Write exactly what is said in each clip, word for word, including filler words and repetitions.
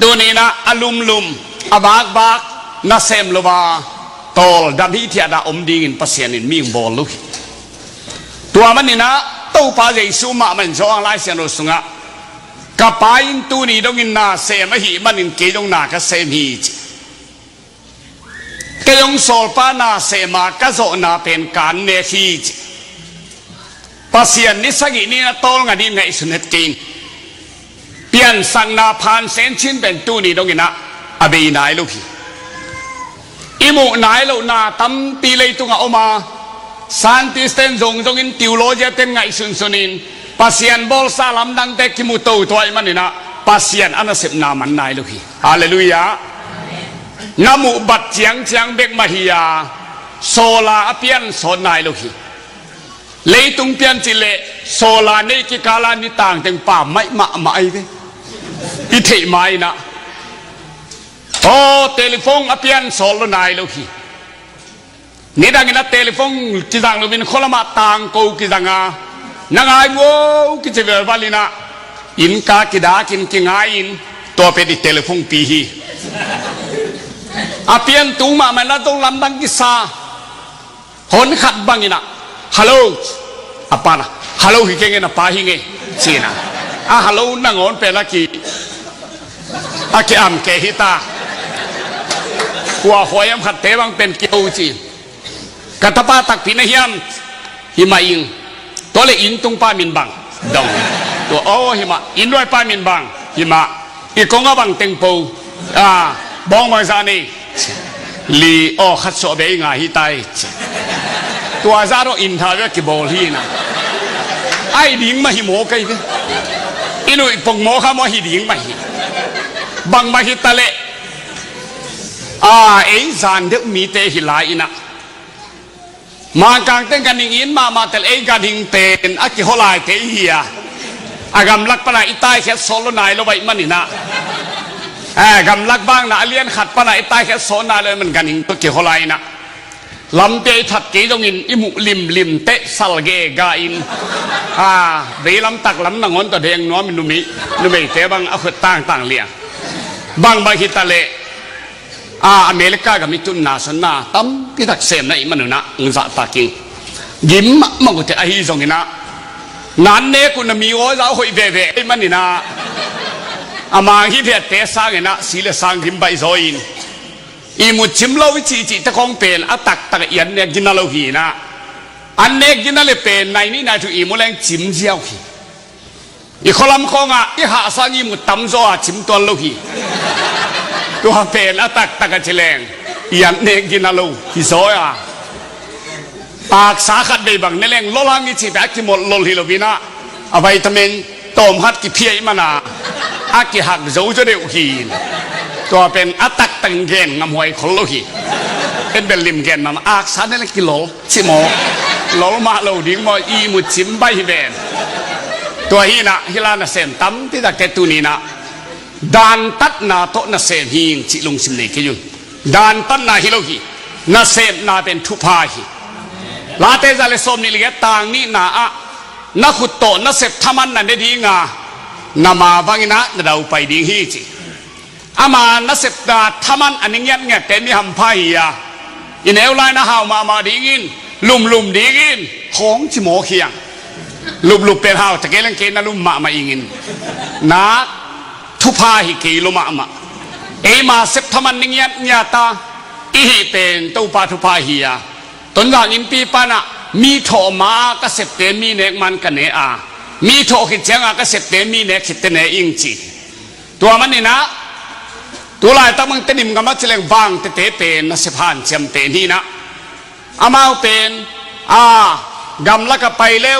Tuni-in ah a lumlum, a vakvak, nasem lo a, tawldam hithiat a om dingin Pasian in mi hong bawl uh hi. Tua manin ah Topa Jesu mahmah in Johan Lai Siangtho sungah, "Ka Pa in tuni dongin na sem ahih manin kei zong na ka sem hi," ci. "Kei hong sawlpa na sem a, ka zawhna pen ka an nek hi," ci. Pasian ni sagih ni-in a tawlnga ni ngaihsun het kei in. Piansakna phan senchin pen tuni dongin ah a bei nai lo hi. I muh nai lohna tampi leitungah om a, scientist-ten zongzongin, theologian-ten ngaihsunsunin, Pasian bawlsa lamdangte kimu toto ahih manin ah Pasian a nasepna man nai lo hi. Halleluiah. Na muh bat ciangciang bek mah hi a, sawla a pian sawt nai lo hi. Leitung piancil leh sawla neih kikal a nitang teng pammaih mahmah ahi ve. I theih ma-in ah, aw, telephone a pian sawt lo nai lo hi. Nidangin a telephone kizang loin khualamah tangko kizang a, na ngai uh aw kici velvalin ah, innka kidakin kingai-in, tua pen i telephone pi hi. A pian tung mahmah in ah zong lamdang kisa. Hon khat bangin ah, "Hello," a pa'n ah, "Hello hi keng e, na pa hi ing e," ci-in ah, a hello nangawn pen a ki, a ki-am kei hi ta. Kua huai hiam khatte bang pen kiho ci. "Ka tapa takpi na hiam?" "Hi mah ing." "Tua leh inn tungpa min bang?" "Dong." "Tua, aw, hi mah." "Inn nuaipa min bang?" "Hi mah." "I kong a bang teng po?" "A, bawng bangzah nei?" "Li." "Aw, khat suah bei ngai hi ta ei," ci. Tua zah dong inn tha ve a kibawl hi-in ah, a hi ding mah hi maw kei ve. I nuih pong maw kha maw, hi ding mah hi. Bangmah hi ta leh, a, ei zan deuh mite hi lai-in ah, Mangkangte ganhing it mahmah tel, ei ganhing pen a kiho laite i hi a, a gamlak pan a i taikhiat sawt lo nai lo ahih manin ah, eh, gamlak vakna a lian khat pan a i taikhiat sawt nai lo ahih man ganhing tawh kiho lai-in ah, lampi ah i that kei zongin i muh limlim teh sal gega in, a, veilam taklam nangawn tawh deng nuam in, numei, numeite bang a khut tangtang liang. Bangbang hi ta leh, a, America gam i tunna sungah tampi tak semna i manun ah hong zahtak ing. Gim mahmah uh teh, ahi zongin ah, na an nek uh na mi aw zah hoih veve ahih manin ah, a mang hi viatte sangin ah si le sang gim baih zaw in, ihmut cim lo i cihcih te khawng pen a taktak i an nek gina lo hi-in ah, an nek gina le pen nai nih nai thum ihmut leng cim ziau hi. I khualam khawngah i hahsa-in ihmut tamzaw a cim tuan lo hi. Tua pen a taktak a ci leng i an nek gina lo hi zaw a, aksa khat vei bang ne leng lolh hang i cih pen a kimolh lolh hi loin ah, a vitamin tawm khat kiphia ahih man a, a kihak zozo deuh hi. Tua pen a taktak in gen ngamhuai khol lo hi. En bel lim gen mahmah, aksa ne leng kilolh ci maw? Lolh mah lo ding maw, ihmut cim baih hi ven. Tua hi-in ah, hih la nasem tampi takte tuni-in ah, dantatna tawh nasem hi ing cih lungsim nei kei un. Dantatna hi lo hi. Nasepna pen thupha hi. Late za le sawmnih le giat, tang nihna ah, na khut tawh nasep thaman na ne ding a, na ma vangin ah na daupai ding hi, ci. Ama nasepna thaman a ne ngiatngiatte mi hampha hi a, i neu lai-in ah hau mahmah dingin, lumlum dingin, khawng ci mawk hi hang. Luplup pen hau ta kei leng, kei na lum mahmah ingin. Na thupha hi kei lo mahmah. Eima sep thaman ne ngiatngiat a i hih pen Topa thupha hi a, Tonzang innpi pan ah, mi thawh ma-a ka septe mi nek man ka ne a, mi thawh khit ciangin ka septe mi nek khitte ne ing, ci. Tua manin ah, tu laitak bang Tedim gam ah ci leng Vangtete pen nasep hanciam pen hi-in ah, amau pen, a, gamlak ah pai leh,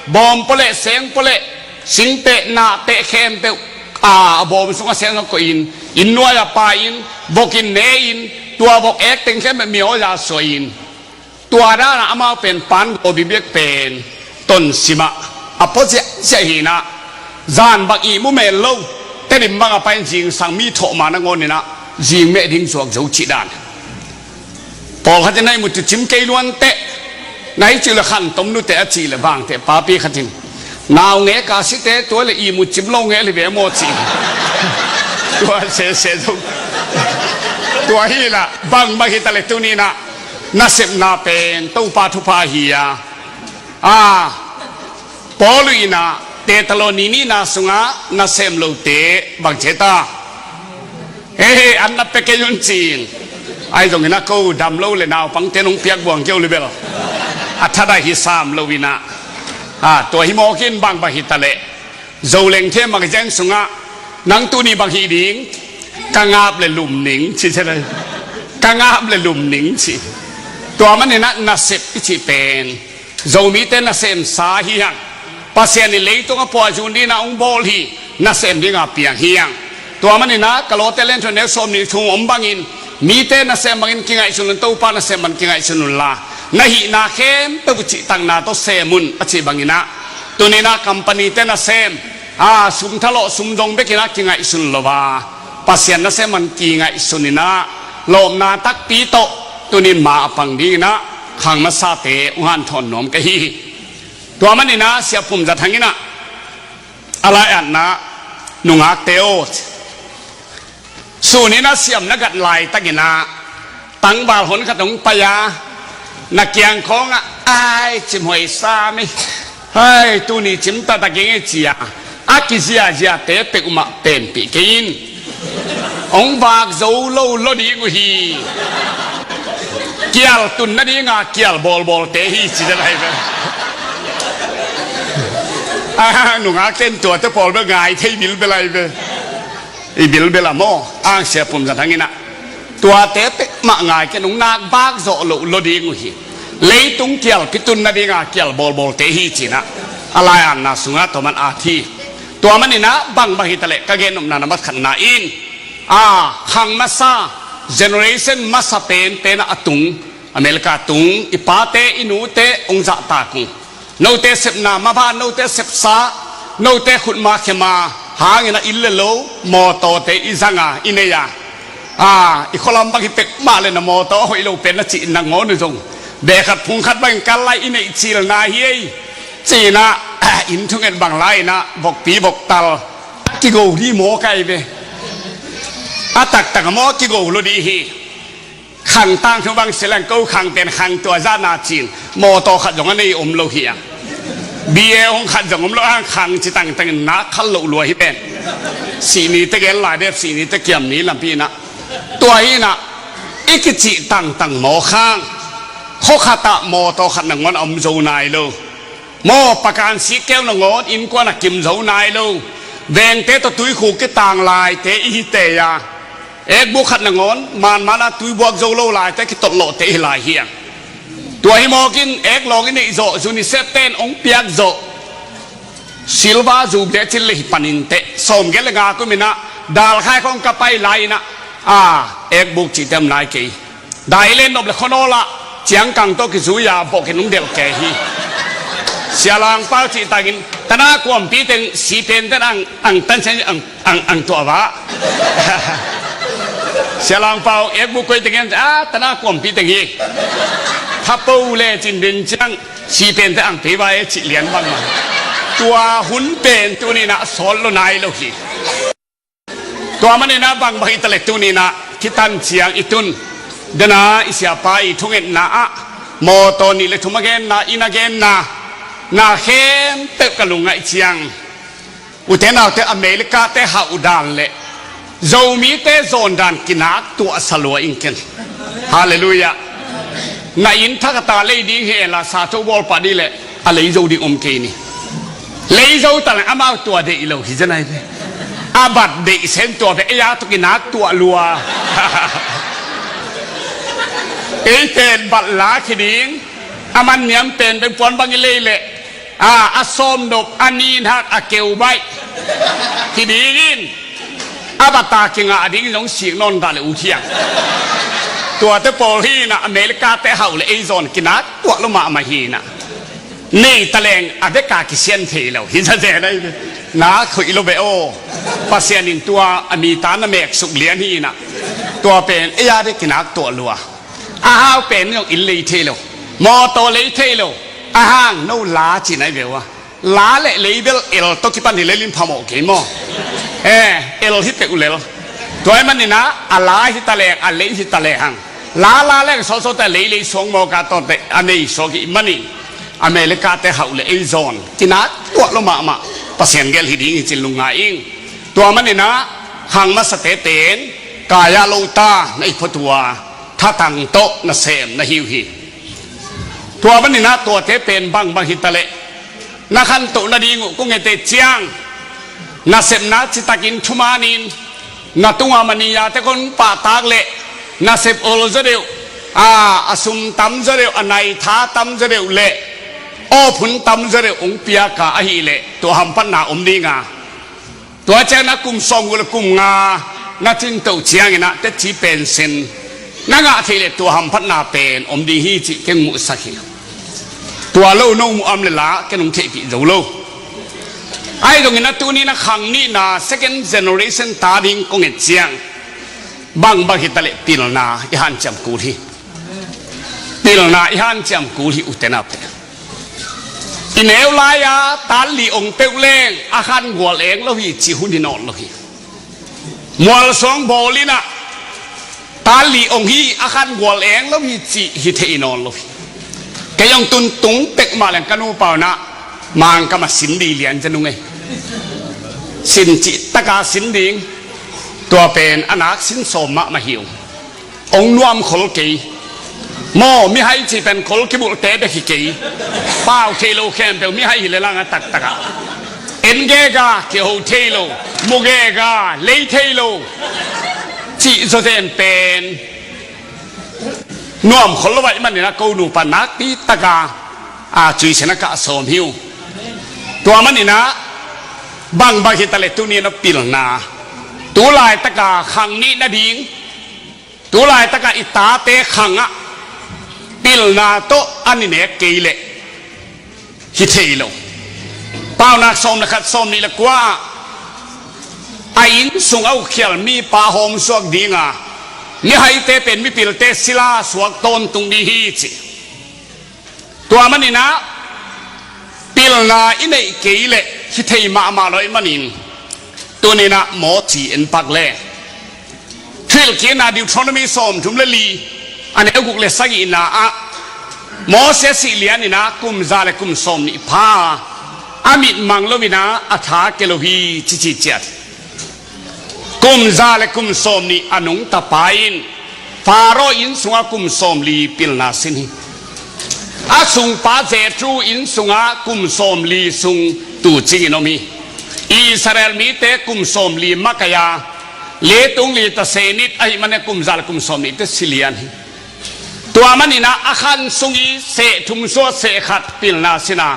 bawm pua leh, seng pua leh, singteh nahteh khempeuh, a, a bawm sungah seng ah koih in, inn nuai ah pai in, vok in ne in, tua vok ek teng khempeuh mi aw zah suah in, tua dan ah amau pen pan gaw bikbek pen Tonzang ah a pua ziahziah hi-in ah, zan bang ihmu mel lo, Tedim bang a pai-in zingsang mi thawh ma nangawn in ah zing meh ding zuak zo cih dan. Pawlkhat in ah ihmut uh cim kei luan teh, na hih cih uh leh khantom nu teh a cih leh Vangteh papi khat in, naungek a site tua leh ihmut cim lo ngel hi ve maw, ci. Tua sese zong. Tua hi lah, bangbang hi ta leh tuni-in ah nasepna pen Topa thupha hi a. A, Paul in ah Thessaloni nihna sungah nasem lote bang ci ta? He, he, an na pia kei un ci-in. Ahi zongin ah ko dam lo leh naupangte nong piak buang kei uh leh bel a thadah hi sam lo in ah. A, tua hi mawk in bangbang hi ta leh. Zo Lengthe magazine sungah nang tuni bang hi ding, ka ngap leh lum ning ci ci lai. Ka ngap leh lum ning ci. Tua manin ah nasep i cih pen Zomite nasemsa hi hang. Pasian in leitung a puahzun dingin ah hong bawl hi, nasem dingin ah piang hi hang. Tua manin ah Kolose lian thum neu sawmnih sung om bangin, mite nasem bangin kingaihsun un, Topa nasem bangin kingaihsun unla, na hihna khempeuh uh cihtakna tawh sem un a cih bangin ah, tuni-in ah company-te nasem, a, sum thalawh sum zong bekin ah kingaihsun lo a, Pasian nasem bangin kingaihsun in ah, lawpna takpi tawh tuni-in ma a pang dingin ah khang masate hong hanthawn nuam ka hi hi. Tua manin ah Sia Pum Za Thang in ah a lai-atna, nungakte aw, sun in ah siam na gat laitakin ah tangval hon khat hong pai a, na kiang khawngah, ai, cimhuai sa mi, hai, tuni cim taktak ing e ci a, a kiziaziate peuhmah penpih kei in. Hong vak zo lo lo ding uh hi. Kial tun nadinga kial bawlbawlte hi ci dan ahi ve. A, nungakte in tuate pawl bel ngai thei bilbel ahi ve. I bilbel a maw, ang Sia Pum Za Thang in ah, tuate peuhmah ngai kei in, hong nak vak zawh loh lo ding uh hi. Leitung kialpi tun nadinga kial bawlbawlte hi ci-in ah a lai-atna sungah tua man at hi. Tua manin ah bangbang hi ta leh ka gen nopna na mat khatna in, a, khang masa, generation masa penpen ah a tung, America tung i pate i nute hong zahtak uh. Note sepna mapha, note sepsa, note khutma khema hangin ah inn le lo, mawtawte i zang a, i nei a, a, i khualam bang hi pek mah leh na mawtaw a hoih lo pen na cih nangawn uh zong, beh khat phung khat bangin kal lai, i neih cilna hi ei ci-in ah, inn thunget bang lai-in ah vokpi voktal a kigo dih mawk ahi ve. A taktak a maw, a kigo lo dih hi. Khang tangthu bang sia leng, ko khangte'n khang tua zahna ci-in mawtaw khat zong a nei om lo hi a. B A hong khat zong om lo hang, khang ci tangtangin nak khal loh lua hi pen. Sihni te gel lai dep, sihni te kiam ni lampi in ah. Tua hi in ah, i kicih tangtang mawk hang, khua khat ah mawtaw khat nangawn a om zo nai lo. Maw, pakan sikkeu nangawn innkuan a kim zo nai lo. Vengte tawh tuikhuk kitang laite i hi tei a, ekbuk khat nangawn manman a tuibuak zo lo laite kitotlawhte i hi lai hi a. Tua hi mawk in eklawng i neih zawh, UNICEF-te'n hong piak zawh silver jubilee cin le hi panin teh, sawmgiat le nga kum in ah dalkhai khawng ka pai lai in ah, a, ekbuk cihte om nai kei. Dai le nop le khuanawl ah ciangkang tawh kizui a bawh kei nung delh kei hi. Sia Lang Pau cih tangin tana kuampi teng sipen ten ang, ang tan sen ang, ang, ang tuah vah. Sia Lang Pau ekbuk koi teng en, a, tana kuampi teng hi. Khapo le cin den ciang sipen ten ang pei vai cih lian bang ma. Tua hun pen tuni-in ah sawt lo nai lo hi. Tua manin ah bangbang hi ta leh tuni-in ah kitan ciang i tun dana i siapa i thungetna ah mawtaw nih le thum a genna, inn a genna, na khempeuh ka lungngaih ciang, ute naute, America-te hauh dan le Zomite zawn dan kinak tuahsa lua ing ken. Halleluiah. Na inn thak a ta lei ding hi en la, sa tho bawl pah dih leh a lei zo ding om kei ni. Lei zo ta leh amau tua deih lo hi zen ai ve. A bat deih sen tua ve, ei a tawh kinak tuah lua. Ei pen bat la khi ding. A man niam pen pen puan bang i lei leh, a, a sawm nop, a nin hak, a keu baih khi ding in. A bata kingah ding zong sik nawn ta le uh hiang. Tuate pawl hi in ah, America-te hauh le ei zawn kinak tuah lo mahmah hi in ah. Nei ta leng a beka kisian thei lo hi zazen ai ve. Nak hoih lo ve aw. Pasian in tua a mi ta na meksuk lian hi in ah. Tua pen ei a deh kinak tuah lua. A hau pen zong inn lei thei lo, mawtaw lei thei lo. A hang no la ci nai ve uh a. La le lei bel el tawh kipan hi lel in phamawh kei maw. Eh, el hi peuh lel. Tua ahih manin ah a la hi ta leng, a lei hi ta lehang, la la leng sawtsawt a leilei suang mawk a tawh teh a nei suak hi manin, America te hauh le ei zawn kinat tuah lo mahmah Pasian gel hi ding hi cin lungngai ing. Tua manin ah khang masate pen kai-ah lo ta na hi phot uh a, thatang tawh nasem na hi uh hi. Tua manin ah tuate pen bangbang hi ta leh na khantoh nading uh kong et ciang, nasepna citakin thumanin, na tungah mania te kong pahtak leh nasep ol zaw deuh, a, a sum tam zaw deuh, a nai tha tam zaw deuh leh awphun tam zaw deuh hong piak a, ahih leh tua hamphatna om ding a, tua ciang na kum sawmguk le kum nga na cingtoh ciangin ah tetci pension na ngah theih leh tua hamphatna pen om ding hi cih kei hong muhsak hi. Tua lo no muh a om leh la kei hong theihpih zo lo. Ahi zongin ah tuni-in ah khang nihna second generation ta ding kong et ciang, bangbang hi ta leh pilna i hanciam kul hi. Pilna i hanciam kul hi, ute naute. I neu lai-a tan li ong peuh leng a khan gual eng lo hi cih hun hi nawn lo hi. Mualsuang bawl in ah tan li ong hi, a khan gual eng lo hi cih hi thei nawn lo hi. Kei zong tun tung pek mah leng ka nupa un ah Mangkam ah sin ding lian zen ung ei. Sin cih tak a sin ding. Tua pen a nak sin sawm mahmah hi ung. Hong nuam khol kei. Maw, mihai cih pen khol kibulhte bek hi kei. Pau thei lo khempeuh mihai hi leh lang a taktak ah. En gega, kiho thei lo. Mu gega, lei thei lo. Cih zawzen pen nuam khol lo ahih manin ah ko nupa nakpi tak a, a, cuihsiatna kah sawm hi uh. Tua manin ah bangbang hi ta leh tuni-in ah pilna, tu laitak a khang nih nading, tu laitak a i tate khang ah pilna tawh a nih nek kei leh hi thei lo. Paunak sawm le khat, sawmnih le kua ah, a inn sung a ukhial mipa hawmsuak ding a, mihaite pen mipilte sila suak tawntung ding hi ci. Tua manin ah pilna i neih kei leh hi thei mahmah lo ahih manin, tuni-in ah Mawsi en pak leng. Thuhilhkikna Deuteronomy sawmthum le li, a neu guk le sagihna ah, Mawsi a sih lianin ah kum za le kum sawmnih pha a, a mit mang loin ah a tha kia lo hi ci ci ciat. Kum za le kum sawmnih a nungta pa in Faro inn sungah kum sawmli pilna sin hi. A sungpa Jethro inn sungah kum sawmli sung tuucingin om hi. Israel mite kum sawmli makaih a, leitung li ta senit ahih manin kum za le kum sawmnih te si lian hi. Tua manin ah a khan sung i seh thum suah seh khat pilna sin a,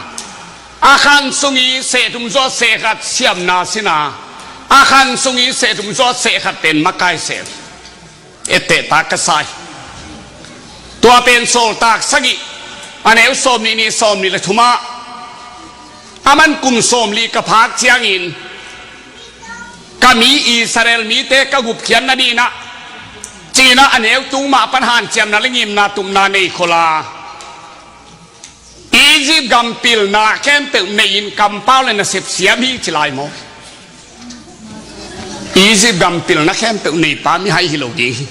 a khan sung i seh thum suah seh khat siamna sin a, a khan sung i seh thum suah seh khat pen makai seh. Etteh tak ka sa hi. Tua pen Sawltak sagih, a neu sawmnih nih, sawmnih le thum ah, aman kum sawmli ka phak ciangin ka mi Israel mite ka gupkhiat nadingin ah, ci-in ah a neu tung mah pan hanciamna le ngimna tupna nei khol a, Egypt gam pilna khempeuh nei-in kampau le nasep siam hi ci lai maw? Egypt gam pilna khempeuh neipa mihai hi lo ding hi.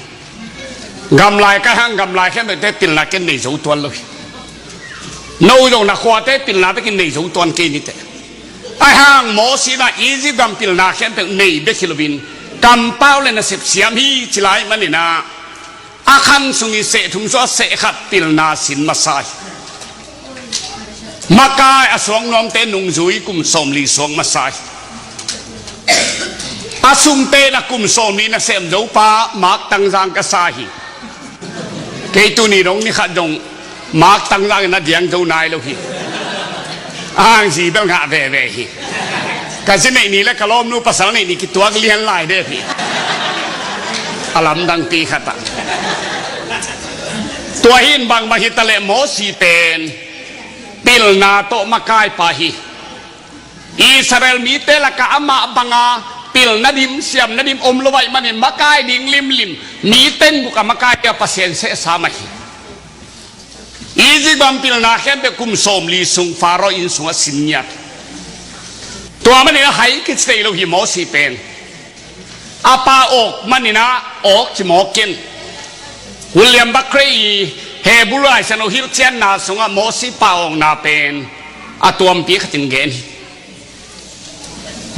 Gamlai kai hang, gamlai khempeuhte pilna ken nei zo tuan lo hi. No zong na khuate pilna bekin nei zo tuan kei ni teh. Ahi hang Mawsi in ah Egypt gam pilna khempeuh nei bek hi loin kampau le nasep siam hi ci lai manin ah, a khan sung i seh thum suah seh khat pilna sin masa hi. Makai a suak nuamte nungzui kum sawmli suak masa hi. A sum pen a kum sawmli nasem zo pa Mak Tangzang ka sa hi. Kei tuni dong ni khat dong Mak Tangzang in a diang zo nai lo hi. A hang zi bel ngah veve hi. Ka zi neih ni le ka lawmnu pasal neih ni kituak lian lai deuh hi. A lamdangpi khat ah. Tua hi in bangbang hi ta leh Mawsi pen pilna tawh makai pa hi. Israel mite lakah amah banga pilna dim, siamna dim om lo ahih manin makai ding limlim, mi teng buk a makai a Pasian sehsa mah hi. Egypt gam pilna khempeuh kum sawmli sung Faro inn sungah sin ngiat. Tua manin a hai kici thei lo hi Mawsi pen. A pa awk maninah awk ci mawk ken. William Barclay i Hebrew Lai Siangtho hilhcianna sungah Mosi pa awkna pen a tuampi khatin gen hi.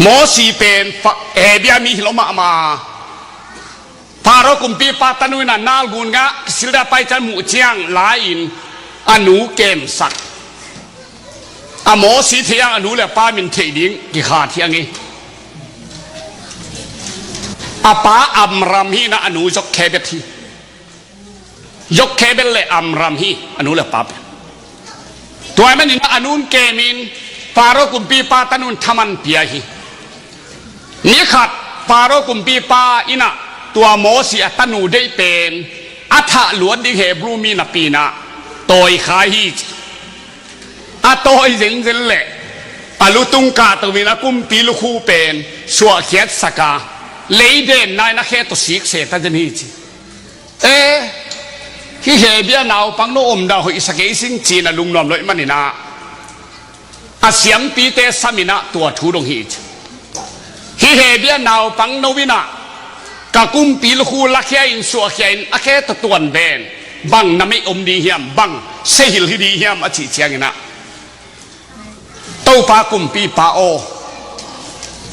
Mosi pen Hebia mi hi lo mahmah. Pharaoh kumpipa tanu inah nalgun ngah kisil ding a pai ciang muh ciang la-in a nu kemsak. A Mosi thei ang a nu le a pa min theih ding kikhat hi ang hi. A pa Amram hi inah a nu Jokhebed hi. Jokhebed le Amram hi a nu le a pa pen. Tua ahih manin a nun kemin Pharaoh kumpipa tanun thaman pia hi. Ni khat Pharaoh kumpipa inah tua Mosi a tanu deih pen a thah luat ding Hebrew mi napi inah tawi khai hi ci. A tawi zenzen leh a lutung kahto in a kumpi lukhu pen suahkhiatsak a, leidenna in a khe tawh sikse ta zen hi ci. E, hih Hebia naupang no omdah hoihsa kei sing ci-in a lungnuam loih maninah a siampite sam inah tua thu dong hi ci. Hih Hebia naupang no inah ka kumpi lukhu lakhia in suahkhia in a khe tawh tuan ven bang na meih om ding hiam, bang sehil hi ding hiam a cih cianginah Topa kumpipa aw,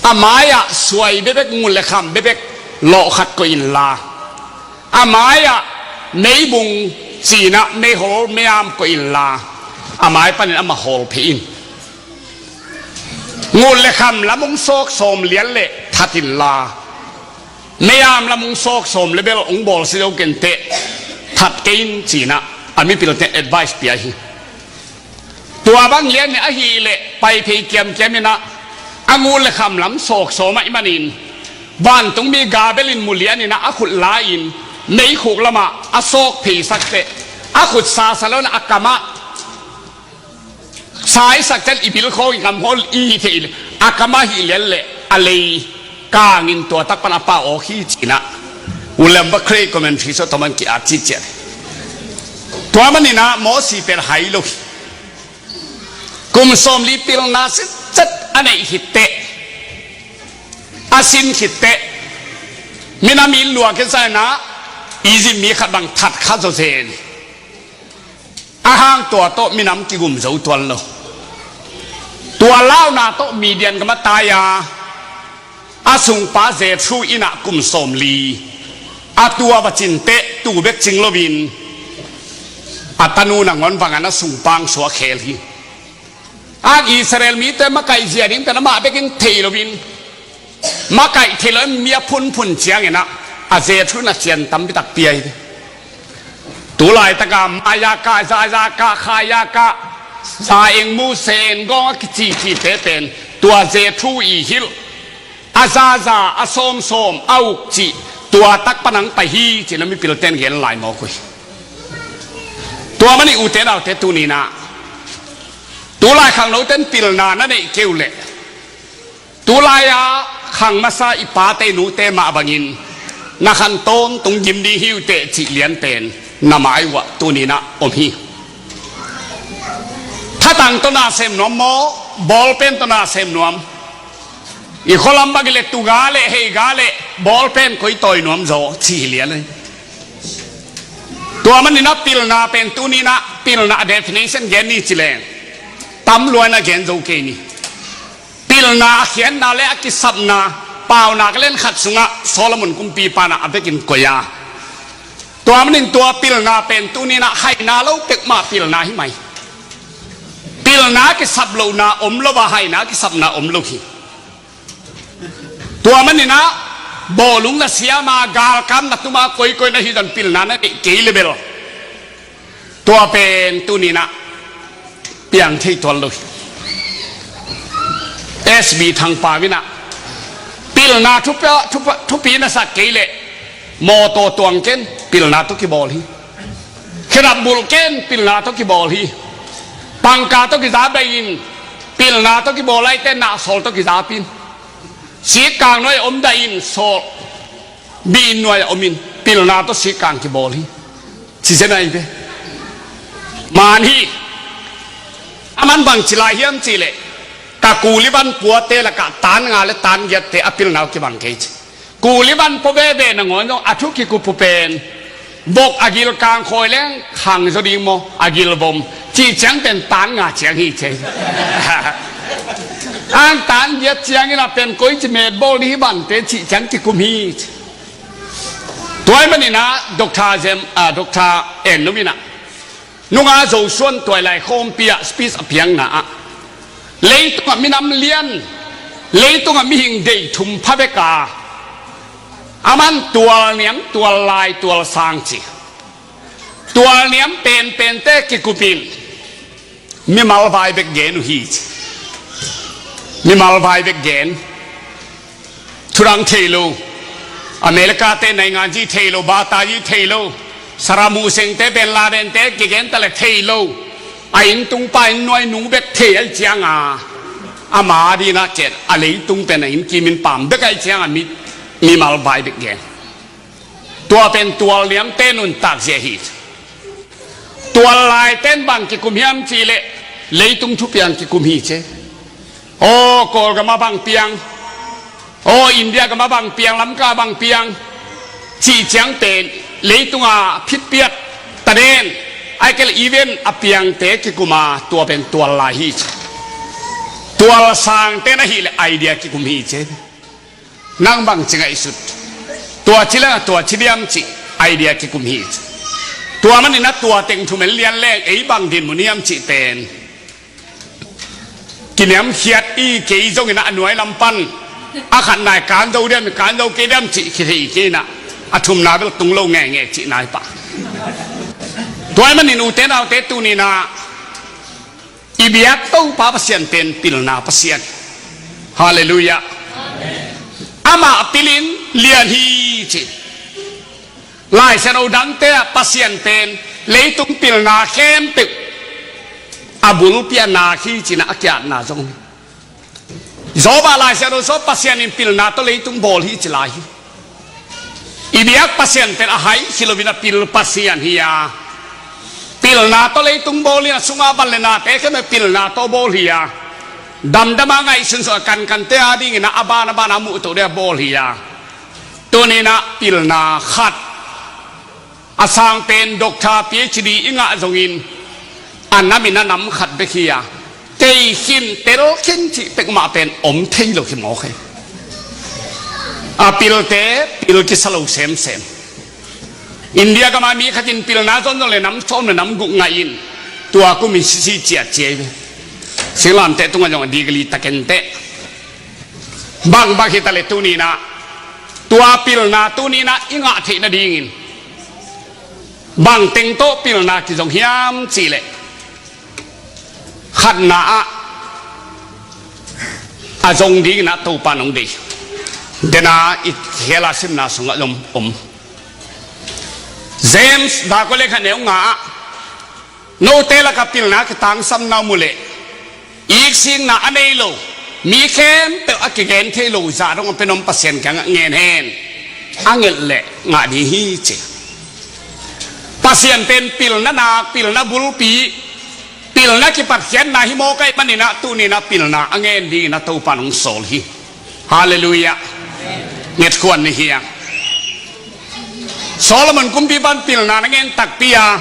a mai-ah suai bekbek, ngun le kham bekbek lawhkhat koih inla, a mai-ah meibung ci-inah meihol meiam koih inla, a mai panin amah hawl phei in. Ngun le kham lam hong sawk sawm lian le that inla, meiam lam hong sawk sawm le bel hong bawlsia zo kenteh, that kei in ci-inah a mipilte'n advice pia hi. Tua bang lian in ahih leh pai phei kiamkiam inah a ngun le kham lam sawk sawm ahih manin vantungmi Gabriel in mu lian inah a khut la-in meikhuk lamah a sawk pheisak teh, a khut sasa lo inah a kamah saisak ciang i bil khawng i kam hawl i hi thei leh a kamah hih lian leh a lei kangin tua tak pan a pa awk hi ci-inah William Barclay commentary sawh tawman ki-at ciciat. Tua maninah Mosi pen hai lo hi. Kum sawmli pilna sitset a neih khitteh, a sin khitteh, minam in luah kisa inah Egypt mi khat bang that kha zawzen. A hang tua tawh minam kigum zo tuan lo. Tua launa tawh Midian gam a tai a, a sungpa Jethro innah kum sawmli a tua va cinteh, tu bek cing loin a tanu nangawn vangin a sungpa hong suak khel hi. A Israel mite makaih zia ding pen amah bekin thei loin, makaih thei loin mi a phunphun cianginah a Jethro in a cian tampi tak pia hi. Tulaitaka maya kah, zaya kah, khaya kah, za eng mu sen gawng a kicicite pen tua Jethro i hilh, a zaza, a sawmsawm, a uk cih tua tak pan hong pai hi ci-in a mipilte'n gen lai mawk uh hi. Tua manin ute naute, tuninah tulai khangnote'n pilna na neih kei uh leh, tulai-a khang masa i pate i nute mah bangin na khan tawntung gim ding hi uh teh cih lian pen na mai uh ah tuninah om hi. Thatang tawh na sem nuam maw, bawlpen tawh na sem nuam? I khualam bang hi leh tuga le heiga le bawlpen koi tawi nuam zaw cih hi lian hi. Tua maninah pilna pen tuninah pilna a definition gen ni ci leng tam lua-in a gen zo kei ni. Pilna a khiatna le a kisapna, Paunak a lian khat sungah Solomon kumpipa inah a vekin koih a, tua manin tua pilna pen tuninah haina lo pekmah pilna hi mai. Pilna a kisap lohna om lo a, haina a kisapna om lo hi. Tua maninah bawlung na siam a, galkap na tum a, koikoi na hi zong pilna na neih kei leh bel tua pen tuninah piang thei tuan lo hi. S B Thangpau inah pilna thupi, thupi, thupi na sak kei leh mawtaw tuang ken, pilna tawh kibawl hi. Khedap bulh ken, pilna tawh kibawl hi. Pangka tawh kiza bei in, pilna tawh kibawl a, eite nahsawl tawh kiza pih in. Sikkang nuai-ah om dah in, sawl bi-inn nuai-ah om in, pilna tawh sikkang kibawl hi. Ci zen ahi ve. Man hi. A man bang ci lai hiam cih leh, ka kuli van puate lakah tan nga le tan giatte a pilna uh kibang kei ci. Kuli van pua veve nangawn zong a thu kikup uh pen vok a gil kangkhawi leng khang zaw ding maw, a gil vom cih ciang pen tan nga ciang hi ci. Ang tan giat ciangin a pen koici met bawl ni hi vante cih ciang kikum hi ci. Tua ahih manin ah Doctor Zem, ah, Doctor En Num in ah nunga Zosuan tuailai khawmpi ah speech a piakna ah leitungah minam lian, leitungah mihing dei thum pha bek a, aman tual niam, tual lai, tual sang ci. Tual niam penpente kikupin mimal vai bek gen uh hi ci. Mimal vai bek gen. Thudang thei lo. America te naingan ci thei lo, Bata ci thei lo. Saddam Hussein te, Bin Laden te kigen ta le thei lo. A inntung pa inn nuai nu bek thei ahih cianga ama dina ket a leitung pen a inn kimin pam bek ahih cianga mi, mimal vai bek gen. Tua pen tual niamte nuntak zia hi. Tual laiten bang kikum hiam cihleh leitung thupiang kikum hi ci. Aw, Kawlgam ah bang piang, aw, India gam ah bang piang, Lamka bang piang cih ciang pen leitunga phitpiak taden, ahih kei leh event a piangte kikum a, tua pen tual lai hi ci. Tual sangten ahih leh idea kikum hi ci. Nang bang ci ngaihsut. Tua ci leng a tua ci diam cih idea kikum hi ci. Tua manin a tua teng thumen lian leng ei bang dinmun hiam cih pen kiniamkhiat i, kei zongin a nuai lam pan a khatna i kan zo diam, i kan zo kei diam cih kithei kei in a, a thumna bel tung lo ngeingei cihna hi pah. Tua ahih manin ute naute tuni in a i biak Topa Pasian pen pilna Pasian. Halleluiah. Amah pilin lian hi ci. Laisiangtho dangte ah Pasian pen leitung pilna khempeuh a bulpi a nak hi ci-in a kiatna zong hi. Job ah Laisiangtho sung Pasian in pilna tawh leitung bawl hi ci lai hi. I biak Pasian pen a hai hi loin a pil Pasian hi a, pilna tawh leitung bawl hi a, a sunga van le nate khempeuh pilna tawh bawl hi a, damdam a ngaihsun sung a kankante a dingin a ban a ban a muhtoh ding a bawl hi a. Tuni in a pilna khat a sang pen doctor, PhD i ngah zongin a nam in a nam khat bek hi a, tei khin tel khin cih pek mah pen om thei lo hi mawk hi. A pilte pil kisa lo semsem. India gam ah mi khat in pilna zon zon le nam sawm le nam guk ngah in tua kum in sisi ciat ci hi ve. Singlamteh tungah zong a degree ta kei inteh. Bang bang hi ta leh tuni in a tua pilna tuni in a i ngah theih nadingin bang teng tawh pilna kizong hiam cih leh khatna ah a zong dingin a Topa in hong deih. Dena i khel a simna sungah zong om. James dak kua le khat neu nga ah note lakah pilna kitangsamna om uh leh iksikna a nei lo, mi khempeuh a kigen thei lo zah dong a pen om Pasian kiangah ngen hen. A nget leh ngah ding hi ci. Pasian pen pilna nak, pilna bulpi, pilna kipatkhiatna hi mawk ahih manin a tuni in a pilna a ngen dingin a Topa in hong sawl hi. Halleluiah. Ngetkhuan ni hi a. Solomon kumpipa in pilna na ngen takpi a,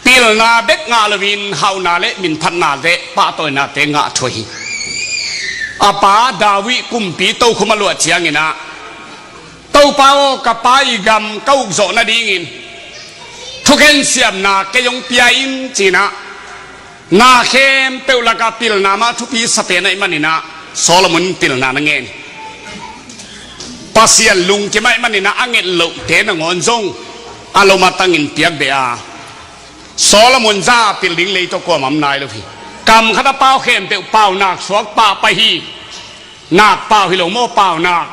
pilna bek ngah loin hauhna le minphatnate, pahtawinate ngah thuah hi. A pa David kumpi tokhom a luah ciangin a, Topa aw, ka pa i gam ka ukzawh nadingin thukhen siamna kei hong pia in ci-in a, na khempeuh lakah pilna mah thupi sa pen ahih manin a Solomon in pilna na ngen. Pasian lungkim ahih manin a a nget lohte nangawn zong a lom a tangin piak beh a, Solomon zah a pil ding lei tawh kuamah om nai lo hi. Kam khat a pau khempeuh pau nak suak pah pai hi. Nak pau hi lo maw, pau nak.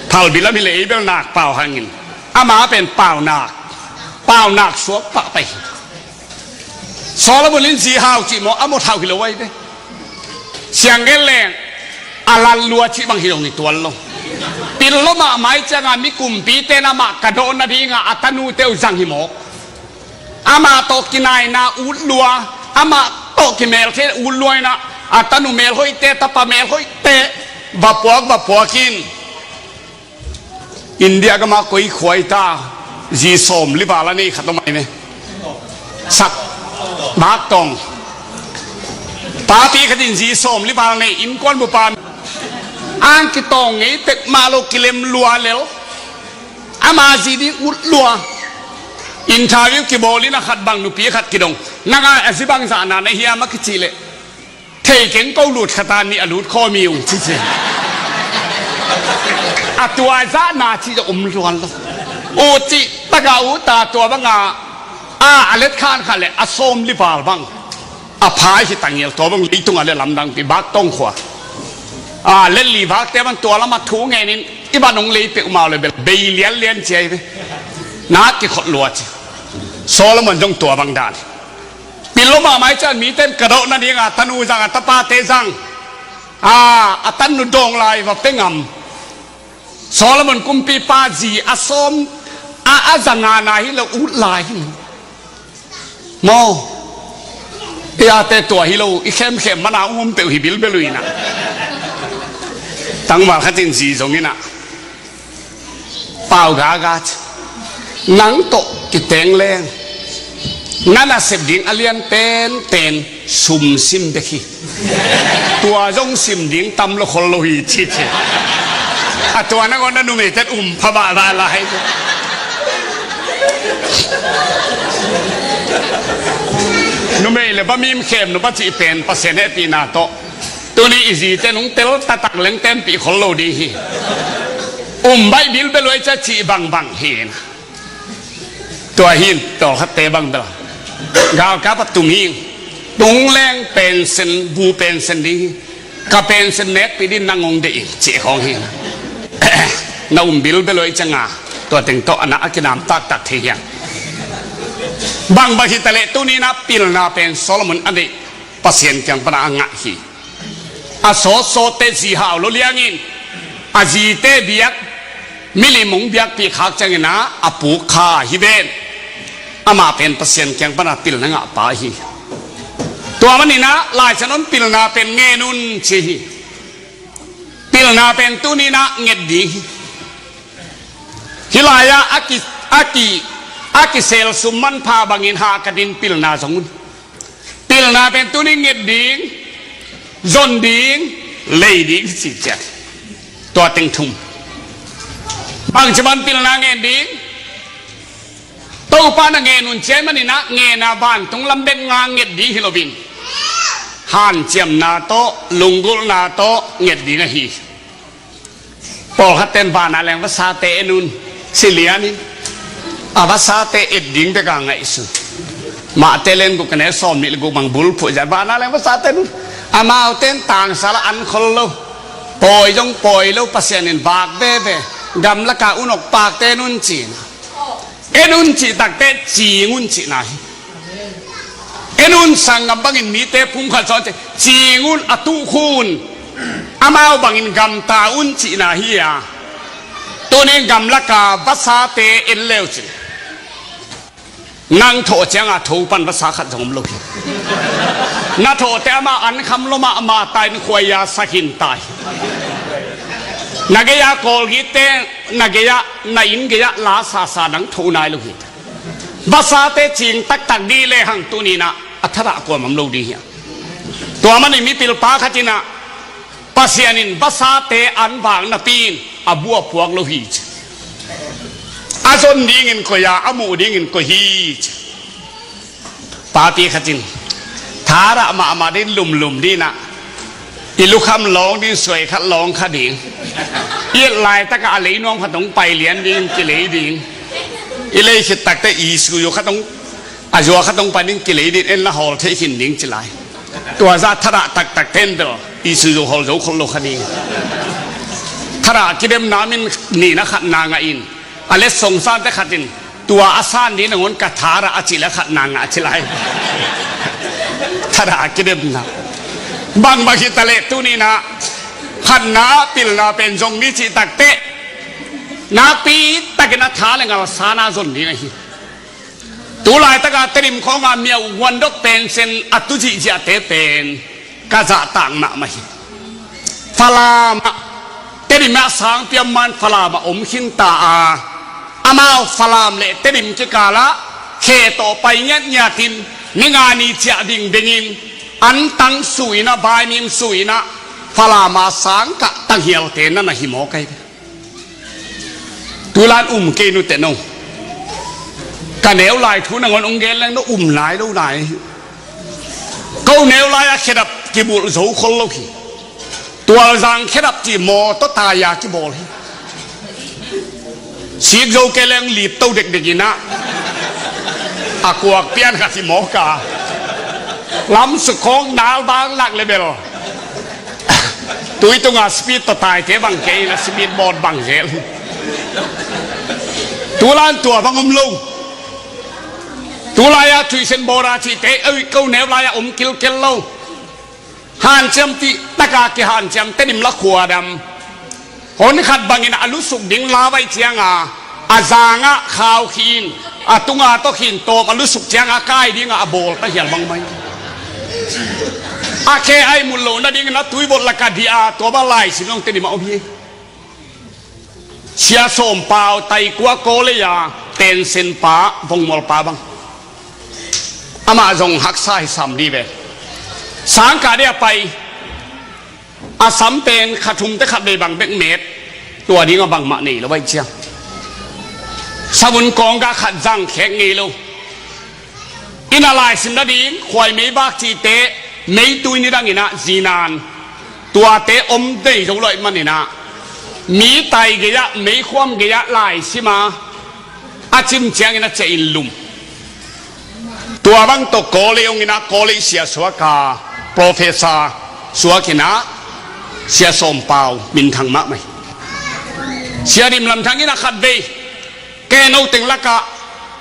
Phalbi lam hi leh ei bel nak pau hangin ama pen pau nak, pau nak suak pah pai hi. Solomon in zi hau cih maw, a mawt hau hi lo ahi ve. Siang gen leng a lan lua cih bang hi lo, ni tual lo. Pil lo mahmah ahih ciangin mi kumpite in amah ka dawh nadingin a tanute uh zang hi mawk. Amah tawh kinaina ut lua, amah tawh kimelthei ut lua in a, a tanu melhoihte, tapa melhoihte, va puak, va puak in. India gama koi khua i ta, zi sawm li val a nei khat om ai me. Sak, bak tawng. Papi khat in zi sawm li val nei, innkuan bupa. Ang kitawng ngei tek mah lo, kilem lua lel. Ama zi ding ut lua. Interview kibawl in a khat bang nupi khat kidong. Nang a zi bang zahna na hiam a kici leh, thei keng, ko lut khat a nih a lut khawm hi ung ci ci. A tua zahna ci zong um luan lo. U ci taka u ta tua banga a, a let khan khat le a sawm li val bang. A pha hi ta ngial, tua bang leitung a le lamdang pi bak tawng khua. A let li vakte bang tua lam a thu ngenin i ban hong lei peuhmah le bel bei lianlian ci ai ve. Na kikhot lua ci. Solomon zong tua bang dan. Pil lo mahmah i cian mite in ka dawh nading a tanu zang, a tapate zang, a, a tanu dawng lai va pe ngam. Solomon kumpipa zi a sawm a, a za nga na hi lo, ut lai hi. Maw, i ate tua hi lo, i khemkhem mana um peuh hi bilbel uh inah. Tangval khat in zi zong inah, pau gaga ci. Nang tawh kiteng leng na nasep ding a lian penpen sum sim bek hi. Tua zong sim ding tam lo khol lo hi ci ci. A tua nangawn na numei ten um pha bahbah lai. Numei le bamim khem nupa cih pen Pasian hehpihna tawh tuni i zite nung tel taktak leng tenpih khol lo ding hi. Um baih bilbel uh a i ca cih bangbang hi na. Tua hin tawlkhatte bang bel galkap a tum hi. Tung leng pensen, bu pensen ding hi. Ka pensen nekpih din nang hong deih in cih khawng hi na. Na um bilbel uh a i ca nga. Tua teng tawh a na a kinam taktak thei hiang. Bangbang hi ta leh tuni na pilna pen Solomon a deih Pasian kiang pana a ngah hi. A sawtsawtte zi hau lo liangin a zite biak, milim hong biakpih khak ciangin ah a puk kha hi ven. Amah pen Pasian kiang pana pilna ngahpa hi. Tua maninah Lai Siangtho in pilna pen ngen un ci hi. Pilna pen tuninah nget ding hi. Hih lai-ah a ki, a ki, a kisel sum manpha bangin hahkat in pilna zong un. Pilna pen tuni nget ding, zon ding, lei ding hi ci ciat. Tua teng thum. Bangci ban pilna ngen ding? Topa na ngen un ci ai maninah ngen a vantung lam bek nga nget ding hi loin hanciamna tawh, lunggulhna tawh nget ding ahi. Pawlkhat ten vana leng vasate en un ci lianin a vasate et ding beka ngaihsun. Mahte len guk kane sawm nih le guk mang bulphuh zia vana leng vasate en un. Amaute in tangsal a an khol lo. Pawi zong pawi lo, Pasian in vak veve. Gamlaka unok pakte en un cina. En un cih takte cing un cihna hi. En un sanggam bangin mite phungkhat sawn ci, cing un a tuh khun. Amau bangin gamta un cihna hi a. Tunin gamlaka vasate en leu cin. Nang thawh cianga tho pan vasa khat zong om lo hi. Na thawhte ama an kham lo mahmah ta in khuaia sakin ta hi. Na gei-a kawlgitte na gei-ah, na inn gei-ah la sasa nang tho nai lo hi. Vasate cing taktak dih lehang tuninah a thadah kuamam lo dih hiam? Tua manin mipilpa khatinah Pasian in vasate an vak napi in a bu a puak lo hi ci. A zon dingin koi a, a muh dingin koi hi ci. Papi khatin thadah mahmah din lumlum dinah i lukham lawng din suai khat lawng kha ding. I et laitakah a leinuam khat hong pai lian ding, kilei ding. I lei khit takte i suyu khat hong, a zua khat hong pai ding, kilei din, en la hawl thei khin ding ci lai. Tua zah thadah taktak ten bel i suyu hawl zo khol lo kha ding. Thadah kidemna min nihna khatna ngah in a letsong sante khatin tua a san ding nangawn ka thadah a cih le khatna ngah a ci lai. Thadah a kidemna. Bangbang hi taleh tuninah khatna pilna pen zong ni cih takte nakpi takin a tha le ngal sana zon ding ahi. Tu laitaka Tedim khawnga miau guandok pensen a tu zihziahte pen ka zahtak mahmah hi. Falam ah, Tedim ah sangpi a om man Falam ah om khinta a, amau Falam le Tedim kikal ah khe tawh pai ngiatngiat in, ni nga ni ciah dingding in, antang su in ah, vaimim su in ah, Falam ah sangkah tanghialte na na hi mawk ahi ve. Tuilan um kei nute no. Ka neu lai thu nangawn hong gen leng no um nai lo nai. Ko neu lai-ah khedap kibulh zo khol lo hi. Tualzang khedap cih mawtaw tai-a kibawl hi. Sik zo kei leng lipto dekdek in ah, a kuak pian khat hi mawk a, lamsuk khawng nalbang lak le bel tui tunga speed tawh taite bang kei in ah speed boat bang zel hi. Tulan tua bang om lo. Tulai-a thuisen bawra cihte, ei, ko neu lai-a om kilkel lo. Hanciam cih taka kihanciam, Tedim la khuadam. Hon khat bangin a lusuk ding la vai cianga, a zangah khau khin, a tunga tawh khin tawm a lusuk cianga kai dinga a bawl ta hial bang mai. A khe ai mun lo nadingin a tuibot laka dia tua bang laisim zong Tedim ah om hi. Sia Sawm Pau, Taikua Kawlei-a pension pa, vongmawl pa bang. Amah zong haksa hi sam di ve. Sangkah dia pai. A sam pen kha thumte khat vei bang bek met. Tua dinga bangmah nei lo vai ciang. Savun kawngga khat zang khek ngei lo. Inn a laisim nading khuai meibak cihte, meitui nidangin ah zinan tuate om dei zo loih manin ah, mi tai gei-ah, meikhuam gei-ah laisim a, a cim ciangin a ciah in lum. Tua bang tawh Kawlei hong in ah, Kawlei sia suak a, professor suak in ah, Sia Sawm Pau minthang mahmah hi. Sia Dim Lam Thang in ah khat vei, kei no teng lakah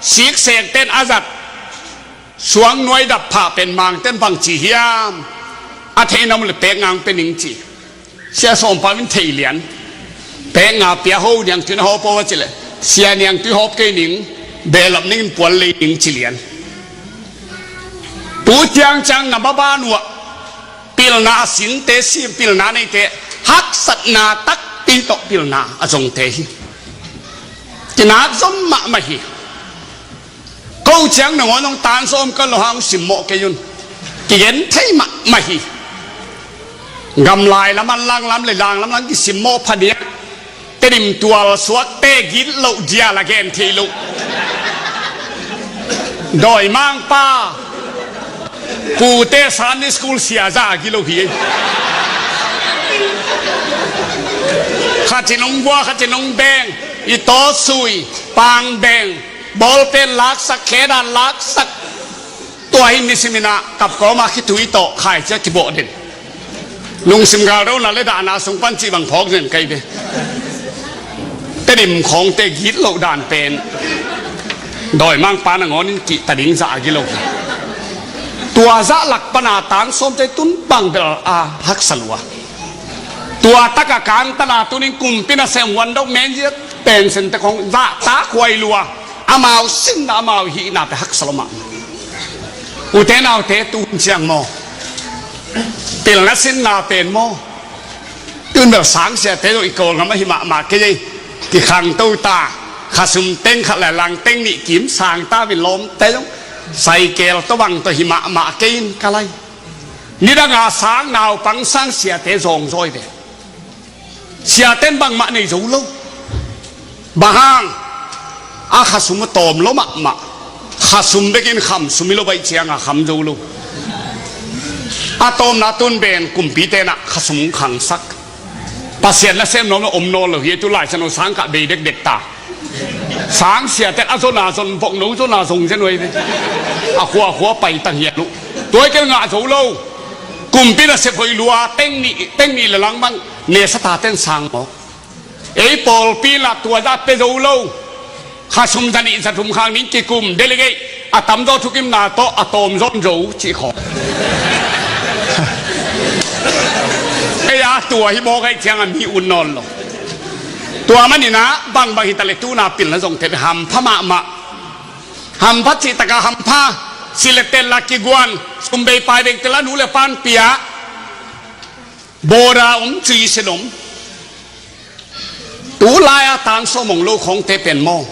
siksekten a zat, suang nuai dap phah pen mangten bang ci hiam? A theihna om le pek ngang pe ning ci. Sia Sawm Pau in thei lian. Pek nga pia ho, niangtui na hawp aw a ci leh, sia, niangtui hawp kei ning, behlap ningin puan lei ning ci lian. Tu ciangciang na maban uh ah pilna a sinte, sim pilna neite, haksatna takpi tawh pilna a zongte hi. Kinak zom mahmah hi. Ko ciang nangawn hong tan sawm ka lo hang simmawh kei un. Kigen thei mahmah hi. Gamlai lam an langlam le langlam lam kisimmawh phadiak. Tedim tual suakte gitloh dial a gen thei loh. Dawimangpa, pute Sunday school sia zah a gilo hi. Khatin hong bua, khatin hong beng, i tawsui, pangbeng, bawlpen laksak, khedan laksak. Tua hi nisimin ah kapkawma khitui tawh khaicia kibawh den. Lungsim galdona le dahna sung pan cih bang phawk zen kai ve. Tedim khawngte gitloh dan pen dawimangpa nangawnin kihta ding zah a gilo hi. Tua zah lak pana tan sawmte tun bang bel a haksa lua. Tua taka kangtana tunin kumpi nasem huan dok menziat pension te khawng zahtak huai lua. Amau sinna, amau hihna pe haksa lo mah. Ute naute, tun ciang maw, pilna sinna pen maw, tun bel sangsiate zong i Kawlgam ahi mahmah kei ei. Kikhangto ta, khasum teng khat le lang teng nih kim sang ta, vilawmte zong saikel tawh bang tawh hi mahmah kei in ka lai. Nidanga sang naupang sangsiate zawngzawi ve. Siaten bangmah nei zo lo. Bang hang? A khasum a tawm lo mahmah. Khasum bekin khamsum hi lo baih cianga kham zo lo. A tawmna tun ben kumpite nah khasum khangsak. Pasian nasem nuam lo om nawn lo hi, tu laisan lo sangkah bei dekdek ta. Sangsiaten a zona zon, vokno zona zong zen uh ei ve. A khua khua pai tang hian uh. Tuai kel ngah zo lo. Kumpi nasep hoih lua, teng nih, teng nih le lang bang nesa taten sang mawk. Ei pawlpi lah tua zah pe zo lo. Khasum zanih zathum khang ning kikum, delegate a tamzaw thukimna tawh a tawm zawn zo cih khawng. Ei a tua hi mawk aih cianga mi un nawn lo. Tua maninah bangbang hitaleh tuna pilna zong tep hampha mahmah. Hampha cihtaka hampha. Sileh tel la kiguan, sumbei paibeng tel la nu le pan pia. Bawda om cui sin om. Tulai-a tansawm hong lo khawngte pen maw,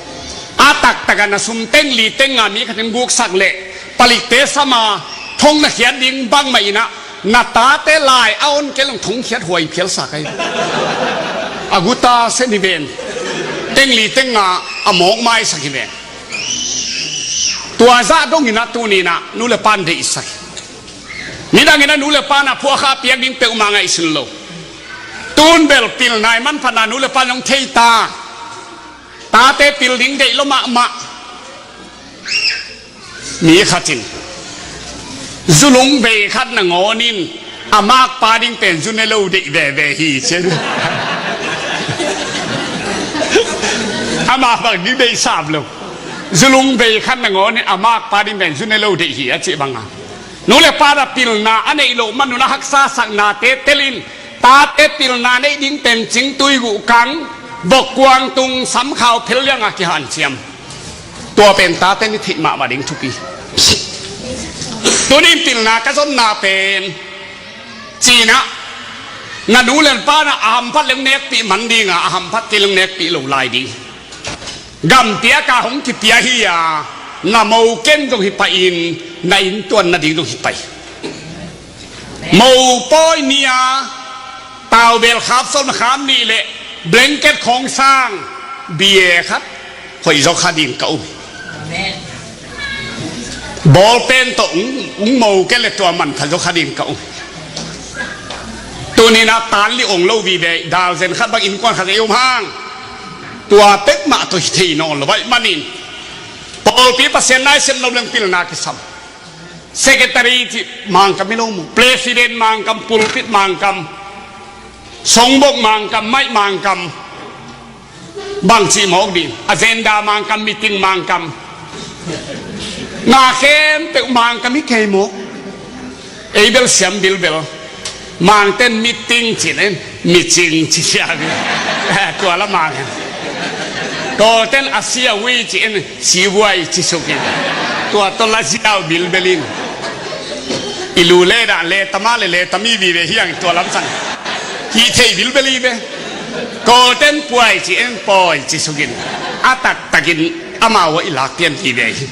a taktak a na sum teng li teng nga mi khat in guksak leh palikte sam a thong na khiat ding bangmah in ah, na tate lai a on kei leng thong khiat huai phialsa kai. A guta sen hi ven. Teng li teng nga a mawk maisak hi ven. Tua zah dongin ah tuni-in ah nu le pan deihsak hi. Midangin a nu le pa na phuakha piak ding peuhmah ngaihsun lo. Tun bel pilna i manphatna nu le pa nong thei ta. Tate pil ding deih lo mahmah. Mi khat in zulung bei khat nangawnin a makpa ding pen zu ne lo deih veve hi ci. Amah bang ding deih sam lo. Zulung bei khat nangawnin a makpa ding pen zu ne lo deih hi a cih banga, nu le pa na pilna a neih loh man un a haksa saknate telin, tate pilna neih ding pen cingtui guhkang, vokkuang tung, samkhau phel lianga kihanciam. Tua pen tate ni theih mahmah ding thupi. Tunin pilna ka zonna pen, ci-in ah, na nu le pa na a hamphat leng nekpih man dinga, a hamphat kei leng nekpih lo lai ding. Gampiak a hong kipia hi a, na mo ken zong hi pah in, na inntuan nading zong hi pah hi. Mo pawi ni-a taubel khap sawm khap nih le blanket khawng sang bia khat hoih zaw kha ding ka um hi. Bawlpen tawh ung, ung mo ken le tua man kha zaw kha ding ka um hi. Tunin a tan li ong lo vive, dalzen khat bang innkuan khat ei um hang. Tua pek mah tawh hi thei nawn lo baih manin, pawlpi Pasian nai sem lo leng pilna kisam. Secretary cih Mangkam hi lo mu, president Mangkam, pulpit Mangkam, songbok Mangkam, maih Mangkam, bangci mawk ding, agenda Mangkam, meeting Mangkam. Na khempeuh Mangkam hi kei maw? Ei bel siam bilbel. Mangten meeting ci-in en, micing ci sia. Tua la Mang hen. Kawlten a sia ui ci-in, sivuai ci sukin. Tua tawh la ziau bilbelin. I lu le dah le tama le le tami vive hiang tua lamsang. Hih thei bilbel hi ve. Kawlten puai ci-in pawi ci sukin. A taktakin amau a i lak pian vive hi.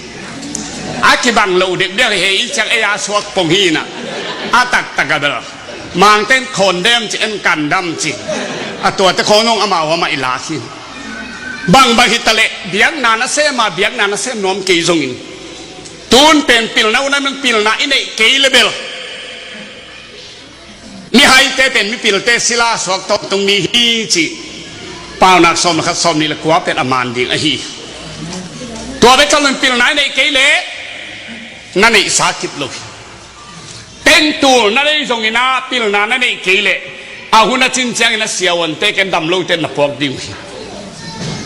A kibang lo dekdek hi, i ciang ei a suak pong hi na. A taktak a bel Mangten khawndem ci en, kandam ci. A tuate khawng nong amau amah i lak hi. Bangbang hi taleh biakna na sem a, biakna na sem nuam kei zongin, tun pen pilna uh na meng pilna i neih kei le bel mihaite pen mipilte sila suak tawntung mi hi ci. Paunak sawm le khat, sawm nih le kua pen a man ding ahi. Tua bek thalun pilna i neih kei leh na neihsa kip lo hi. Tengtul na nei zongin a pilna na neih kei leh a hun a cin ciangin a siavuante ken dam lote na puak ding uh hi.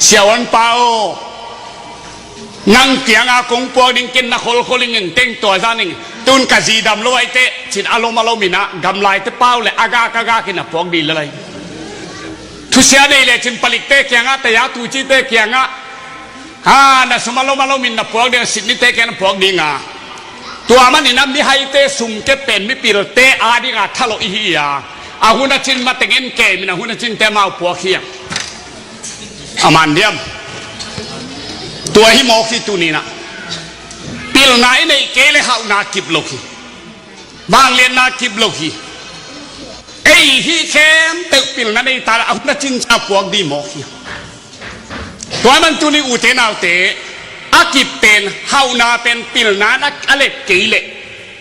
Siavuan pa aw, nang kianga kong puak ding ken na kholkhol ingin teng tua zan ing. Tun ka zi dam lo aite cin a lom a lom in a gamlaite pau le a gak a gak in a puak ding le lai. Thusia nei le cin palikte kianga, taya tucite kianga, ha, na sum a lom a lom in na puak ding, sitnite kiang na puak dinga. Tua manin a mihaite sum kep pen mipilte a dinga thalawh i hi a, a hun a cin matengin kem in a hun a cinte mau puak hi a. A man diam? Tua hi mawk hi tuninah. Pilna i neih kei le hauhna kip lo hi. Vangliatna kip lo hi. Ei hih khempeuh pilna nei ta le a hun a cin ciang puak ding mawk hi. Tua man tuni ute naute, a kip pen, hauhna pen pilna na a lep kei leh,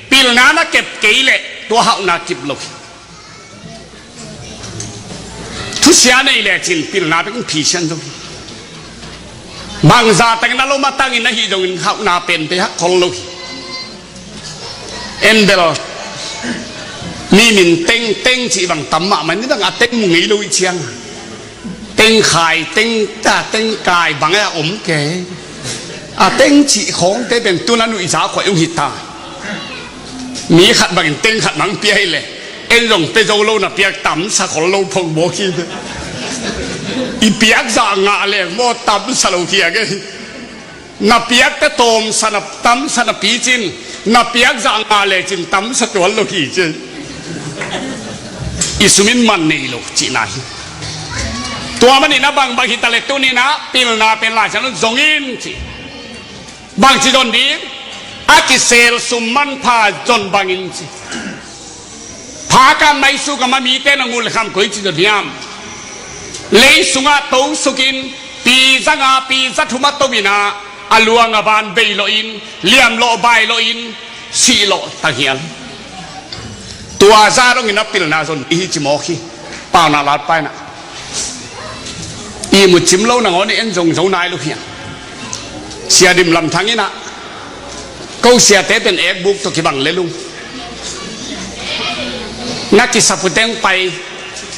pilna na kep kei leh tua hauhna kip lo hi. Thusia nei lecin pilna bek in phisian zo hi. Bangza tangin a lom a tangin ahi zongin hauhna pen pe hak khol lo hi. En bel mi min teng teng cih bang tam mahmah, nidang a teng mu ngei lo i ciang. Teng khai, teng ta, teng kai bang a om kei. A teng cih khawngte pen tun a nuihza khuai ung hi ta. Mi khat bangin teng khat bang pia hi le, en zong pe zo lo na piak tamsa khol lo phong bawk hi. I piak zah ngah leng maw tamsa lo hi a kei. Na piakte tawmsa na tamsa na picin, na piak zah ngah lecin tamsa tuan lo hi ci. i sum in man nei lo cihna hi. Tua manin a bangbang hi ta leh tuni-in ah pilna pen Lai Siangtho in zong in ci. Bangci zon ding? A kisel sum manpha zon bangin ci. Pha kan maisuk a ma mite na ngul le kham koici zon hiam? Lei sungah to sukin pi za nga pi za thum a to in ah a luang a ban bei lawhin liam lawh bai lawhin sih lawh tanghial. Tua zah dongin a pilna zon i hi ci mawk hi. Paunak latpa in ah ihmut cim lo nangawn i en zong zo nai lo hiam? Sia Dim Lam Thang in ah ko siate pen ekbuk tawh kibang lel ung. Na kisap uh teng pai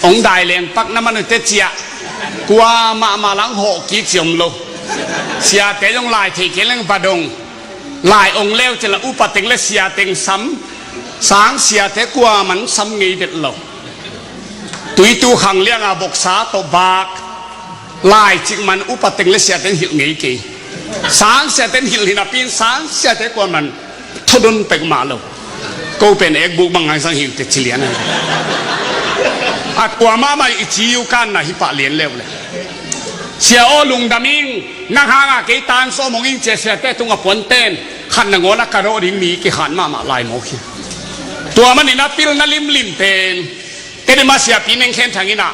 hong dai leng pak na man uh teh ciah kua mahmah lang hawh kik ci om lo. Siate zong lai thei kei leng va dong. Lai ong leu cin la upa teng le sia teng sam. Sang siate kuaman sam ngei vet lo. Tuitu khang lianga boksa tawh bak. Lai cik man upa teng le sia teng hilh ngei kei. Sang sia teng hilh hi napi-in sang siate kuaman thodon pek mah lo. Ko pen ekbuk bang hang sang hilh teh ci lian a. A kua mahmah i ci uh kan na hi pah lian leu le. Sia aw lungdam ing, nang hangah kei tan sawm hong ing ci a siate tungah puanten khat nangawn a ka dawh ding mi kikhan mahmah lai mawk hi. Tua manin a pilna limlim pen Tedim a siapi Neng Khen Thang in ah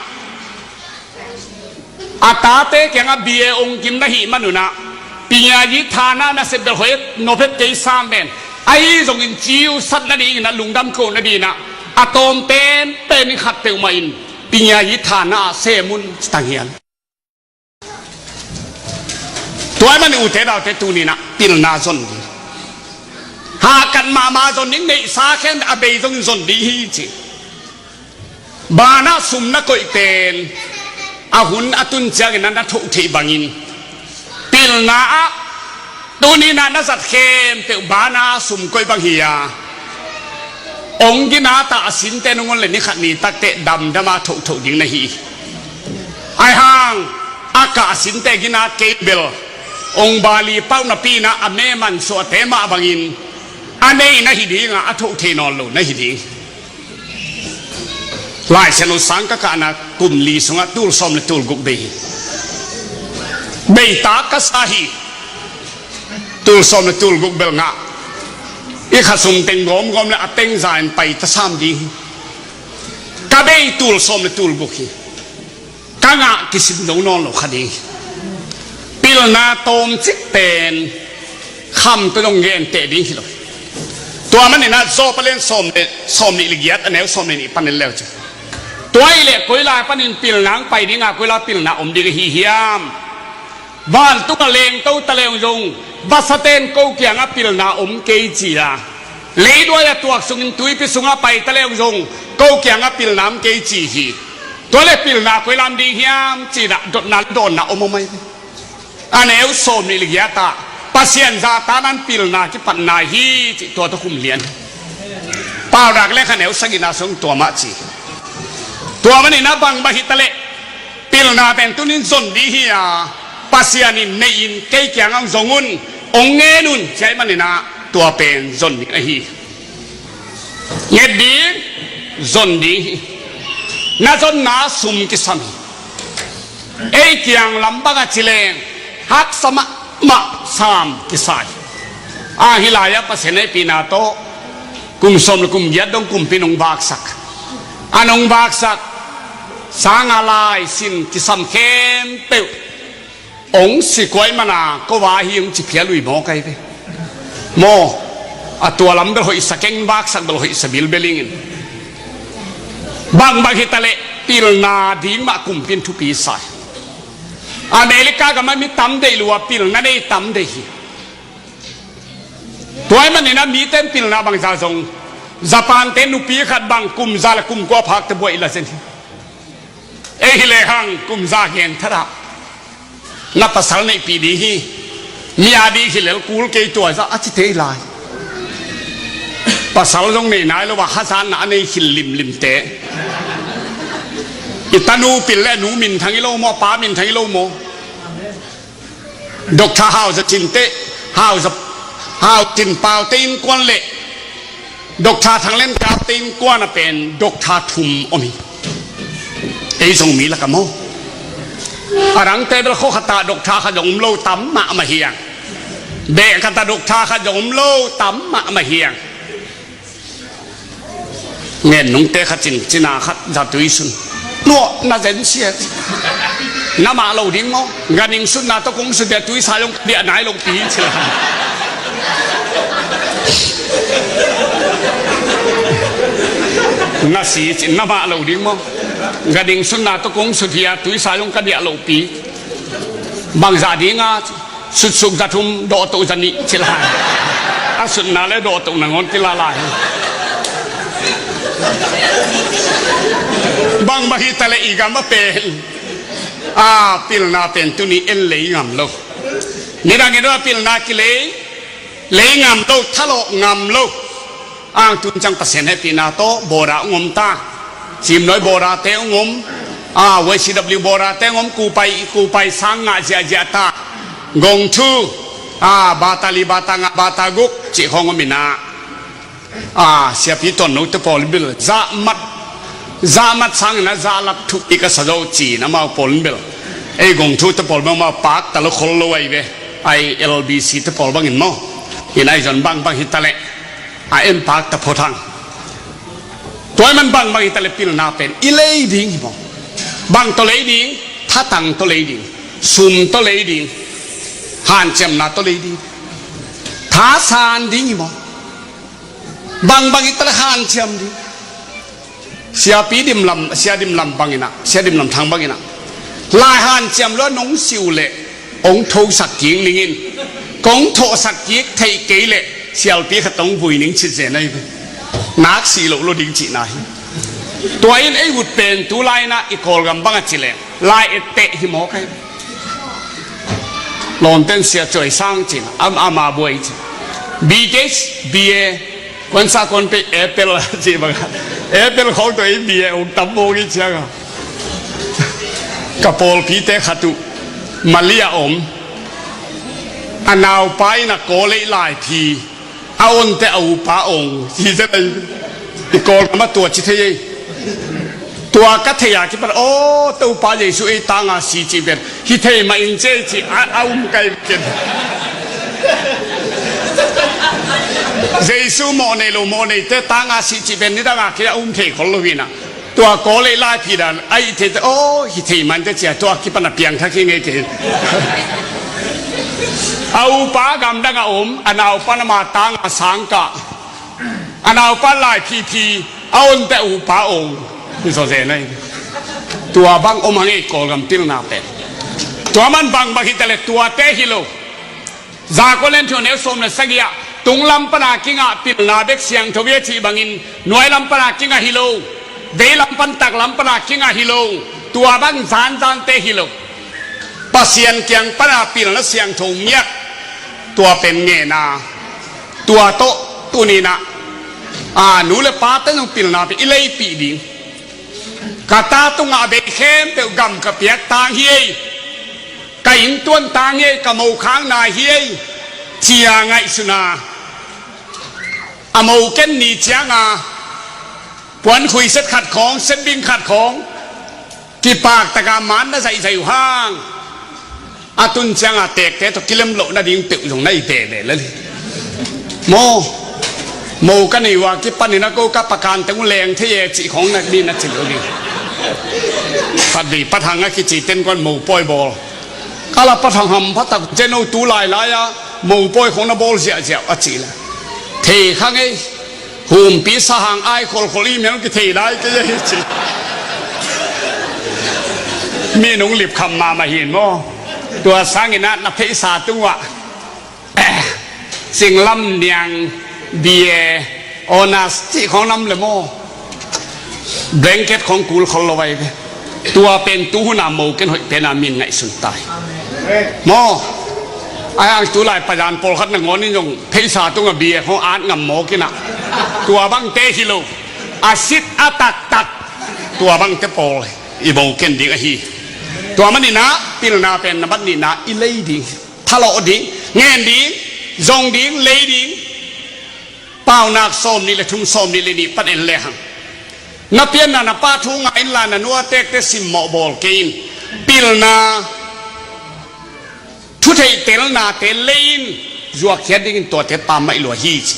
a tate kiangah B A ong kim na hih man un ah pinyayi thana na sep bel hoih nop het kei sam pen ahi zongin ci uh sat nadingin ah lungdam ko nadingin ah a tawm penpen in khat peuhmah in pinyayi thana ah sem un ci tanghial. Tua ahih manin ute naute tuni-in ah pilna zon ding. Hahkat mahmah zon ding, neihsa khen a bei zongin zon ding hi ci. Banah sum na koih pen a hun a tun ciangin a na thoh theih bangin pilna ah tuni-in ah na zat khempeuh banah sum koih bang hi a, ong gina tah a sinte nungun le ni khat ni takteh damdama thohthoh ding na hi. Aihang a kah a sinte gina kei bel ong bali pauh napi-in ah a me mansuahte mah bangin a nei na hi dinga a thoh thei nawn lo na hi ding. Lai Siangtho sang ka kahna kum li sungah tul sawm le tul guk bei hi. Bei tak ka sa hi. Tul sawm le tul guk bel ngah. I kha sung teng gawmgawm le a teng za in pai ta sam ding hi. Ka bei tul sawm le tul guk hi. Ka ngah kisin zo nawn lo kha ding hi. Pilna tawmcik pen kham tawh dong genteh ding hi lo. Tua manin ah Job a lian sawm le, sawm nih le giat a neu sawm le nih panin leu ci. Tua ahih leh koi lai panin pilna hong pai dinga koi lai pilna om ding ahi hiam? Vantung a lengto ta leng zong vasate'n ko kiangah pilna om kei ci a, leiduai a tuak sungin tuipi sungah pai ta leng zong ko kiangah pilna om kei ci hi. Tua leh pilna koi lai ding hiam ci-in ah dotna le dawnna om om ahi ve. A neu sawm nih le giat ah Pasian zahtakna in pilna kipatna hi cih tua tawh khum lian. Paunak leh kha neu sagihna sung tua mah ci. Tua manin ah bangbang hi ta leh pilna pen tuni-in zon ding hi a, Pasian in nei-in kei kiangah hong zong un, hong ngen un ci ahih manin ah tua pen zon ding ahi. Nget ding, zon ding hi. Na zonna sum kisam hi. Ei kiang lam bangah ci leng haksa mahmah sam kisa hi. A hih lai-ah Pasian hehpihna tawh kum sawm le kum giat dong kumpi in hong vaksak. A hong vaksak sanga lai sin kisam khempeuh hong si kuai mana ko va hi hong ci phial uh hi maw kai ve. Maw, a tua lam bel hoihsa keng, vaksak bel hoihsa bilbel ing in. Bangbang hi ta leh pilna ding mah kumpi in thupi sa hi. America gam ah mi tam deih lua pilna nei tam deih hi. Tua ahih manin ah mite in pilna bangzah zong, Japan te nupi khat bang kum za le kum kua phakte buai la zen hi. Ei hi lehang kum za gen thadah na pasal neihpih ding hi. Mi a ding hi lel kul kei tua zah a cite hi lai. Pasal zong nei nai lo a hazatna a nei khil limlimte. I tanu pil le a nu minthang hi lo maw, a pa minthang hi lo maw? Doctor Hau Za Cin te, Hau Za, Hau Cin Pau te innkuan le Doctor Thang Len Kap te innkuan ah pen doctor thum om hi. Ei Zomi lakah maw, a dangte bel khua khatah doctor khat zong om lo, tam mahmah hi hang. Beh khatah doctor khat zong om lo, tam mahmah hi hang. Ngen nungte khat in cina khat za tui sun. Nuah na zen sia. Na mah lo ding maw? Ganhing sutna tawh kong sut dia tuisa zong ka diah nai lo pi ci la. Na si cin na mah lo ding maw? Ganhing sutna tawh kong sut dia tuisa zong ka diah lo pi. Bangzah ding a, sutsuk za thum, dawhtoh za nih ci lai. A sutna le dawhtoh nangawn kila lai. Bangbang hi taleh i gam a pen, a pilna pen tuni en lei ngam lo. Nidang in a pilna kilei, lei ngam lo, thalawh ngam lo. Ang tun ciang Pasian hehpihna tawh border hong om ta. Cimnuai border te hong om. A, Y C W border te hong om, kupai, kupai sang ngah ziahziah ta. Gongthu, a, bata li, bata nga, bata guk cih khawng om inah. A, siapi tuanno te pawl in bel zahmat, zahmat sang inah zahlat thuh i ka sa zo ci-in amau pawl in bel. Ei gongthu te pawl bel amau pakta lo khol lo ahi ve. Ai L B C te pawl bangin maw. In ai zon bangbang hi taleh a en pakta phot hang. Tua ahih man bangbang hi taleh pilna pen i lei ding hi maw? Bang tawh lei ding? Thatang tawh lei ding. Sum tawh lei ding. Hanciamna tawh lei ding. Thasan ding hi maw? Bangbang hi taleh hanciam ding. Siapi Dim Lam, Sia Dim Lam bang inah, Sia Dim Lam Thang bang inah, lai hanciam lo nong si uh leh hong thosak kik ning in, kong thawhsak kik theih kei leh sialpi khat hong vui ning ci zen ahi ve. Nak si loh lo ding cihna hi. Tua in ei ut pen tu lai inah i Kawlgam bang a ci leng lai etteh hi maw kai. Lawmten Sia Cuai Sang cin, am, ama buai cin. B Th, B A, kuansa kuan pei apple ci bang. Apple khawng tua i B A ong tam mawng i ciang a. Ka pawlpite khat uh Malia om. A naupa in a Kawl ei laiphi. A onte a upa ong hi zen ahi. I Kawlgam ah tua ci thei ei. Tua ka thei a kipan, aw, Topa Jesu ei tanga si cih pen hi thei mah in ci ei ci a, a um kai ken. Jesu mawh nei lo mawh neite tanga si cih pen nidang a kei a um thei khol lo hi na. Tua Kawl ei laiphi dan a i theite, aw, hi thei man te cia, tua kipan a piangthak hi ngei kei. A upa gamdang a om, a naupan ama tang a sangkah. A naupan laiphi phi, a onte a upa ong. Hi zaw zen ahi. Tua bang om hang ei Kawlgam pilna pen. Tua man bangbang hi ta le tuate hi lo. Za Korin thu neu sawm le sagih ah, tunglam pana kingah pilna bek siangtho hi a cih bangin, nuailam pana kingah hi lo, veilam pan taklam pana kingah hi lo, tua bang zanzante hi lo. Pasian kiang pana pilna siangtho ngiat, tua pen ngen a, tua tawh tuninah, a, nu le pate zong pilna pen i leipih ding. Ka ta tungah a bei khempeuh gam ka piak tang hi ei. Ka inntuan tang hi ei, ka mokhang nai hi ei, cia ngaihsun a. A mo ken ni cianga puan khui set khat khawng, set bing khat khawng, kipak taka man na zaihzaih uh hang. A tun cianga tekte tawh kilem loh nading peuh zong na hi veve lel hi. Maw, mo ka nei uh a kipanin a ko ka pakan teng uh leng thei e cih khawng na, mi na cih lo ding. Pat vei pat hang a kici ten kuan mo pawi bawl. Ka la pat hang hampha tak, ceno tu lailai a mo pawi khawng na bawl ziahziah a cih le. Thei kha ngei. Humpi sahang ai kholkhol i mel kithei lai kei a hi ci. Mi nung lipkham mahmah hin maw. Tua sangin ah na pheisa tungah, eh, singlam niang bia onas cih khawng nam le maw. Blanket khawng kul khol lo vai ve. Tua pen tu huna mo ken hoih pena min ngaihsun tai. Maw. Ai ang tu lai payan pawlkhat nangawn in zong pheisa tunga bia khawng at ngam mawk inah. Tua bangte hi lo. A sit a taktak. Tua bangte pawl i mo ken ding ahi. Tua maninah pilna pen na bat nihna i lei ding. Thalawh ding. Ngen ding. Zong ding. Lei ding. Paunak sawm nih le thum, sawm nih le nih pan en lehang. Na pianna na pa thu ngah inla, na nu a tekte simmawh bawl kei in. Pilna, thutheih telnate lei in, zuakkhiat dingin tuate pammaih lua hi ci.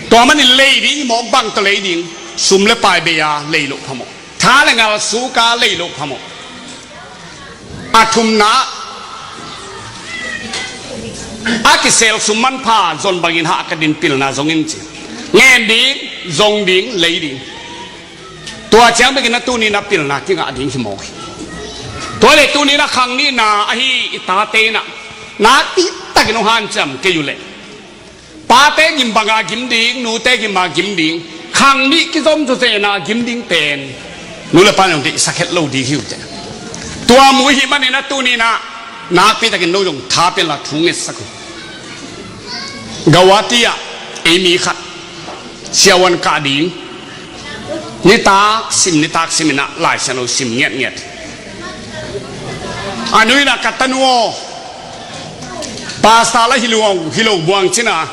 Tua manin lei ding hi mawk. Bang tawh lei ding? Sum le pai bei-a lei loh phamawh. Tha le ngal suka lei loh phamawh. A thumna, a kisel sum manpha zon bangin hah ka din, pilna zong in ci. Ngen ding, zong ding, lei ding. Tua ciang bekin a tuni-in a pilna kingah ding hi mawk hi. Tua le tuni-in a khang nihna ahi i tate in ah nakpi takin hong hanciam kei uh leh, pate gim banga gim ding, nute gim banga gim ding, khang nih kizom zawzen a gim ding pen nu le pa in hong deihsak het lo ding hi uh teh. Tua mu ahih manin a tuni-in ah nakpi takin no zong tha pia inla thu ngetsak uh. Guwahati ah ei mi khat siavuan kah ding, nitak sim, nitak sim in ah Lai Siangtho sim ngiatngiat. A nu in ah, ka tanu aw, pastor la hi lo, hi lo buang cin a,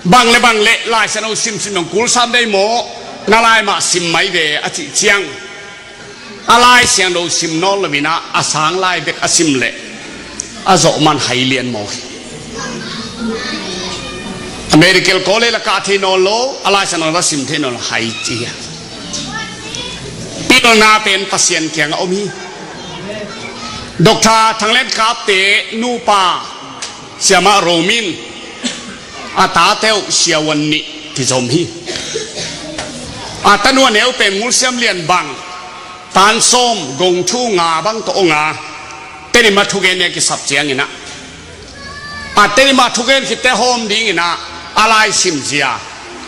bang le bang le Lai Siangtho simsim dong kul sam dei maw, na lai mah sim mai ve a cih ciang, a Lai Siangtho sim nawn lo in ah a sang lai bek a sim leh a zawh man hai lian mawk hi. A medical college la kah thei nawn lo, a Lai Siangtho la sim thei nawn lo, hai ci hi. Pilna pen Pasian kiangah om hi. Doctor Thang Len Kap te nupa siamah Ro Min, a tate uh siavuan nih kizom hi. A tanu a neu pen Ngul Siam Lian bang, tan sawm, gong thu nga bang tawh hong a, Tedim a thugen nih a kisap ciangin ah, a Tedim a thugen khit teh hawm dingin ah a lai simzia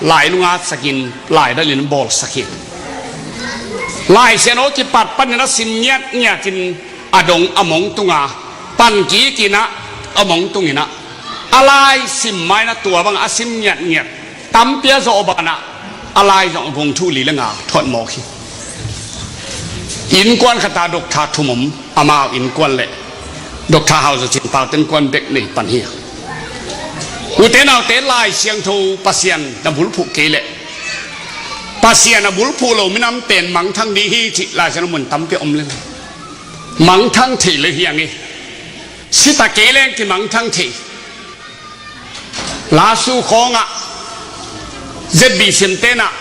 lai lungatsakin, lai dalin bawlsak hi. Lai Siangtho kipat panin a sim ngiatngiatin a dong a mong tung a, pan kikin ah a mong tungin ah, a lai sim ma-in ah tua bang a sim ngiatngiat tampi a zawh banah a lai zong a gong thu li le nga thot mawk hi. Innkuan khat ah doctor thum om, amau innkuan le Doctor Hau Zo Cin Pau te innkuan bek nei pan hi. Ute naute, Lai Siangtho Pasian na bulphuh kei leh, Pasian a bulphuh lo minam pen mangthang ding hi cih Lai Siangtho mun tampi a om lel. Mangthang thei lo hi hang e. Sita kei leng kimangthang thei. Lasu khawngah Z B C M te in ah,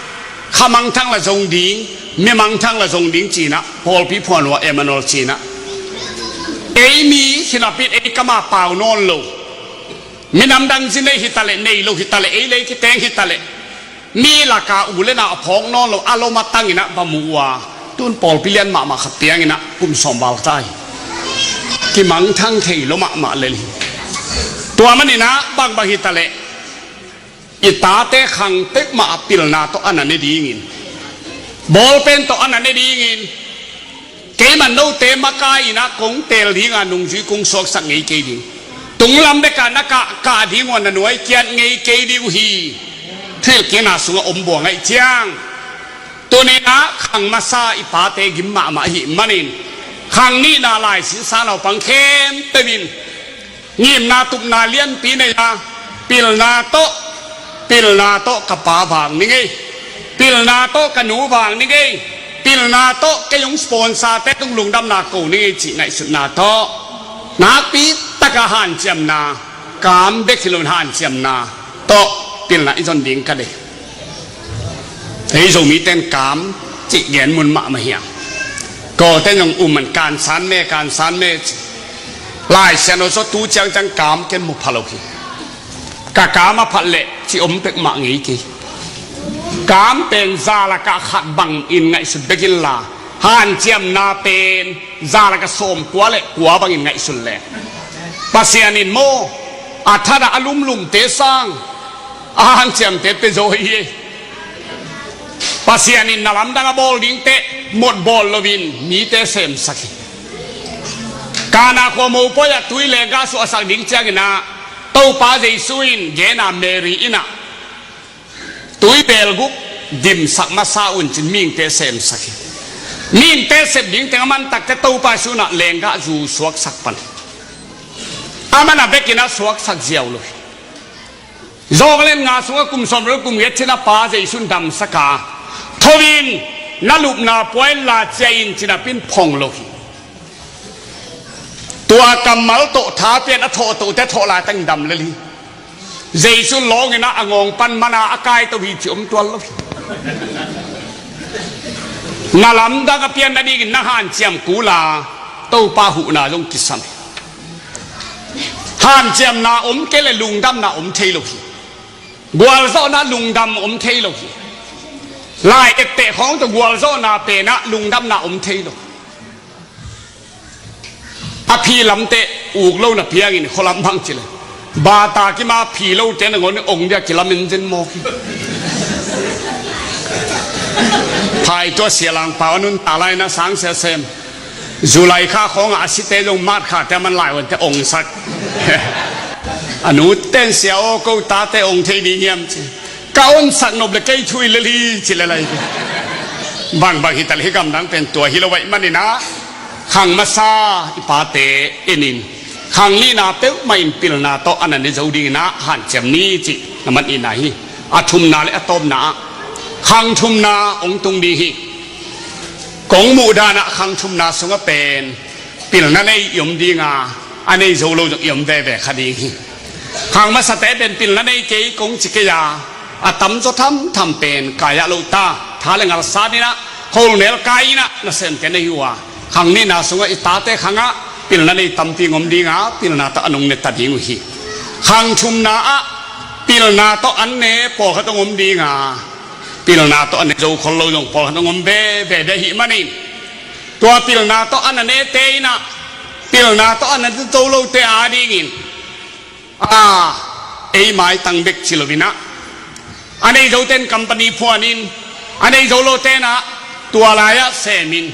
kha mangthang la zong ding, mi mangthang la zong ding ci-in ah pawlpi phuan uh a, Emmanuel ci-in ah. Ei mi hi napi-in ei kam a pau nawn lo, minam dang zi nei hi ta leh, nei lo hi ta leh, ei lei kiteng hi ta leh, mi laka u le nau a phawk nawn lo a lom a tangin ah va mu uh a, tun pawlpi lian mahmah khat piangin ah kum sawm val ta hi. Kimangthang thei lo mahmah lel hi. Tua manin ah bangbang hi ta leh, i tate khang peuhmah a pilna tawh a na ne dingin, bawlpen tawh a na ne dingin, keimah note makai-in ah kong teel ding a, nungzui kong suaksak ngei kei ding. Tunglam bek ah na kah, kah ding uh a, na nuai kiat ngei kei ding uh hi. Thuhilhkikna sungah om buang ahih ciang, tuni-in ah khang masa i pate gim mahmah ahih manin, khang nihna lai sisan naupang khempeuh in ngimna tupna lianpi nei a, pilna tawh, pilna tawh ka pa vak ning ei, pilna tawh ka nu vak ning ei, pilna tawh kei hong sponsor te tung lungdamna ko ning ei cih ngaihsutna tawh, nakpi taka hanciamna, kam bek hi loin hanciamna tawh pilna i zon ding ka deih. Ei Zomite in kam cih gen mun mahmah hiam? Kawlte in zong um man, kansan me, kansan me ci. Lai Siangtho sung tu ciangciang kam ken mu pha lo hi. Ka kam a phat leh ci om pek mah ngei kei. Kam pen za lakah khat bangin ngaihsut bek inla, hanciamna pen za lakah sawmkua le kua bangin ngaihsun leng, Pasian in maw, a that ah a lumlumte sang a hanciamte pia zo hi. Pasian in na lamdang a bawl dingte mot bawl loin mite semsak hi. Kana khua mopawi ah tui lenggah suahsak ding ciangin ah, Topa Jesu in gen a, Mary in ah, tui belguk dimsak masa un ci-in mihingte semsak hi. Mihingte sep ding teng a man tak teh Topa Jesu in ah lenggah zu suaksak pan hi. Aman a bekin a suaksak ziau lo hi. Zawng len nga sungah kum sawm le kum giat cin a Pa Jesu in damsak a, Tho in, na lupna pua in la cia in ci-in a pi in phong lo hi. Tua kammal tawh tha pen a thawh tohte thawh laitang dam lel hi. Jesu lawng in a ngawng pan man a a kaito hi ci om tuan lo hi. Na lamdang a pian nadingin na hanciam kul a, Topa huhna zong kisam hi. Hanciamna om kei leh lungdamna om thei lo hi. Gualzawhna lungdam om thei lo hi. Lai etteh khawng tawh gualzawhna pen ah lungdamna om thei lo. A phi lamte uk lo na piangin khualam bang ci leh, bata kima phi lote nangawn in ong dia kilam in zen mawk hi. Phai tua sia langpau a nuntak lai-in a sang sia sem. July kha khawngah a site zong March khate a man lai-un te ongsak. A nute in, "Sia aw, ko tate ong thei ding hiam?" ci. "Ka onsak nop leh kei thu hi lel hi," ci leh lai hi. Bangbang hi ta leh hih gamdang pen tua hi lo ahih manin ah, khang masa i pate en in, khang nihna peuhmah in pilna tawh a na ne zo dingin ah hanciam ni cih na mah nihna hi. A thumna leh a tawpna ah, khang thumna hong tung ding hi. Kong muhdan ah khang thumna sungah pen pilna nei i om ding a, a nei zo lo zong i om veve kha ding hi. Khang masate pen pilna nei kei kong ci kei a, a tamzaw thamtham pen kai-ah lo ta, tha leh ngal sat in ah, kholnel kai in ah nasemte nei uh a, khang nihna sungah i tate khangah pilna nei tampi hong om ding a, pilna tawh an hong ne ta ding uh hi. Khang thumna ah pilna tawh an ne pawlkhat hong om ding a, pilna tawh a ne zo khol lo zong pawlkhat hong om veve ding ahih manin, tua pilna tawh a na nete in ah, pilna tawh a na zo lote adingin, a, ei maitang bek ci lo in ah, a nei zote in company phuan in, a nei zo lote in ah tua lai-ah sem in,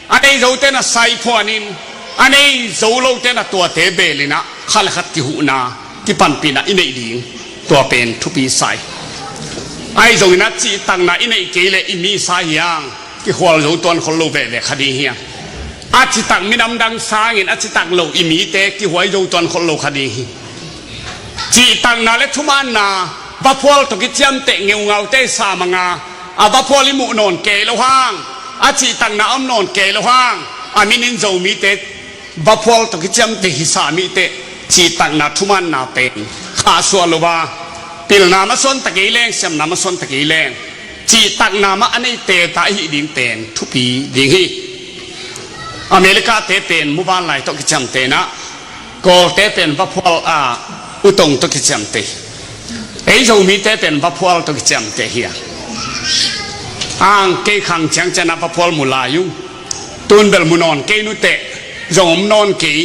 a nei zote in ah sai phuan in, a nei zo lote in ah tuate beel in ah khat leh khat kihuhna, kipanpihna i neih ding, tua pen thupi sa hi. Ahi zongin ah cihtakna i neih kei leh i mi sa hi hang, kikhual zo tuan khol lo veve kha ding hi hang. A citak minam dang sangin a citak lo i mite kihuai zo tuan khol lo kha ding hi. Cihtakna leh thumaanna, vaphual tawh kiciamteh ngeungaute i sa mang a, a vaphual i muh nawn kei lo hang, a cihtakna om nawn kei lo hang, a min in Zomite vaphual tawh kiciamteh hisa mi teh, cihtakna thumaanna pen khahsuah lo a, pilna masuan ta kei leng, siamna masuan ta kei leng, cihtakna mah a nei teta ahih ding pen thupi ding hi. America-te pen muvanlai tawh kiciamteh in ah, Kawlte pen vaphual a, utong tawh kiciamteh hi. Ei Zomite pen vaphual tawh kiciamteh hi a. Ang kei khang ciangciang ah vaphual mu lai ung. Tun bel mu nawn kei nuteh, zong om nawn kei.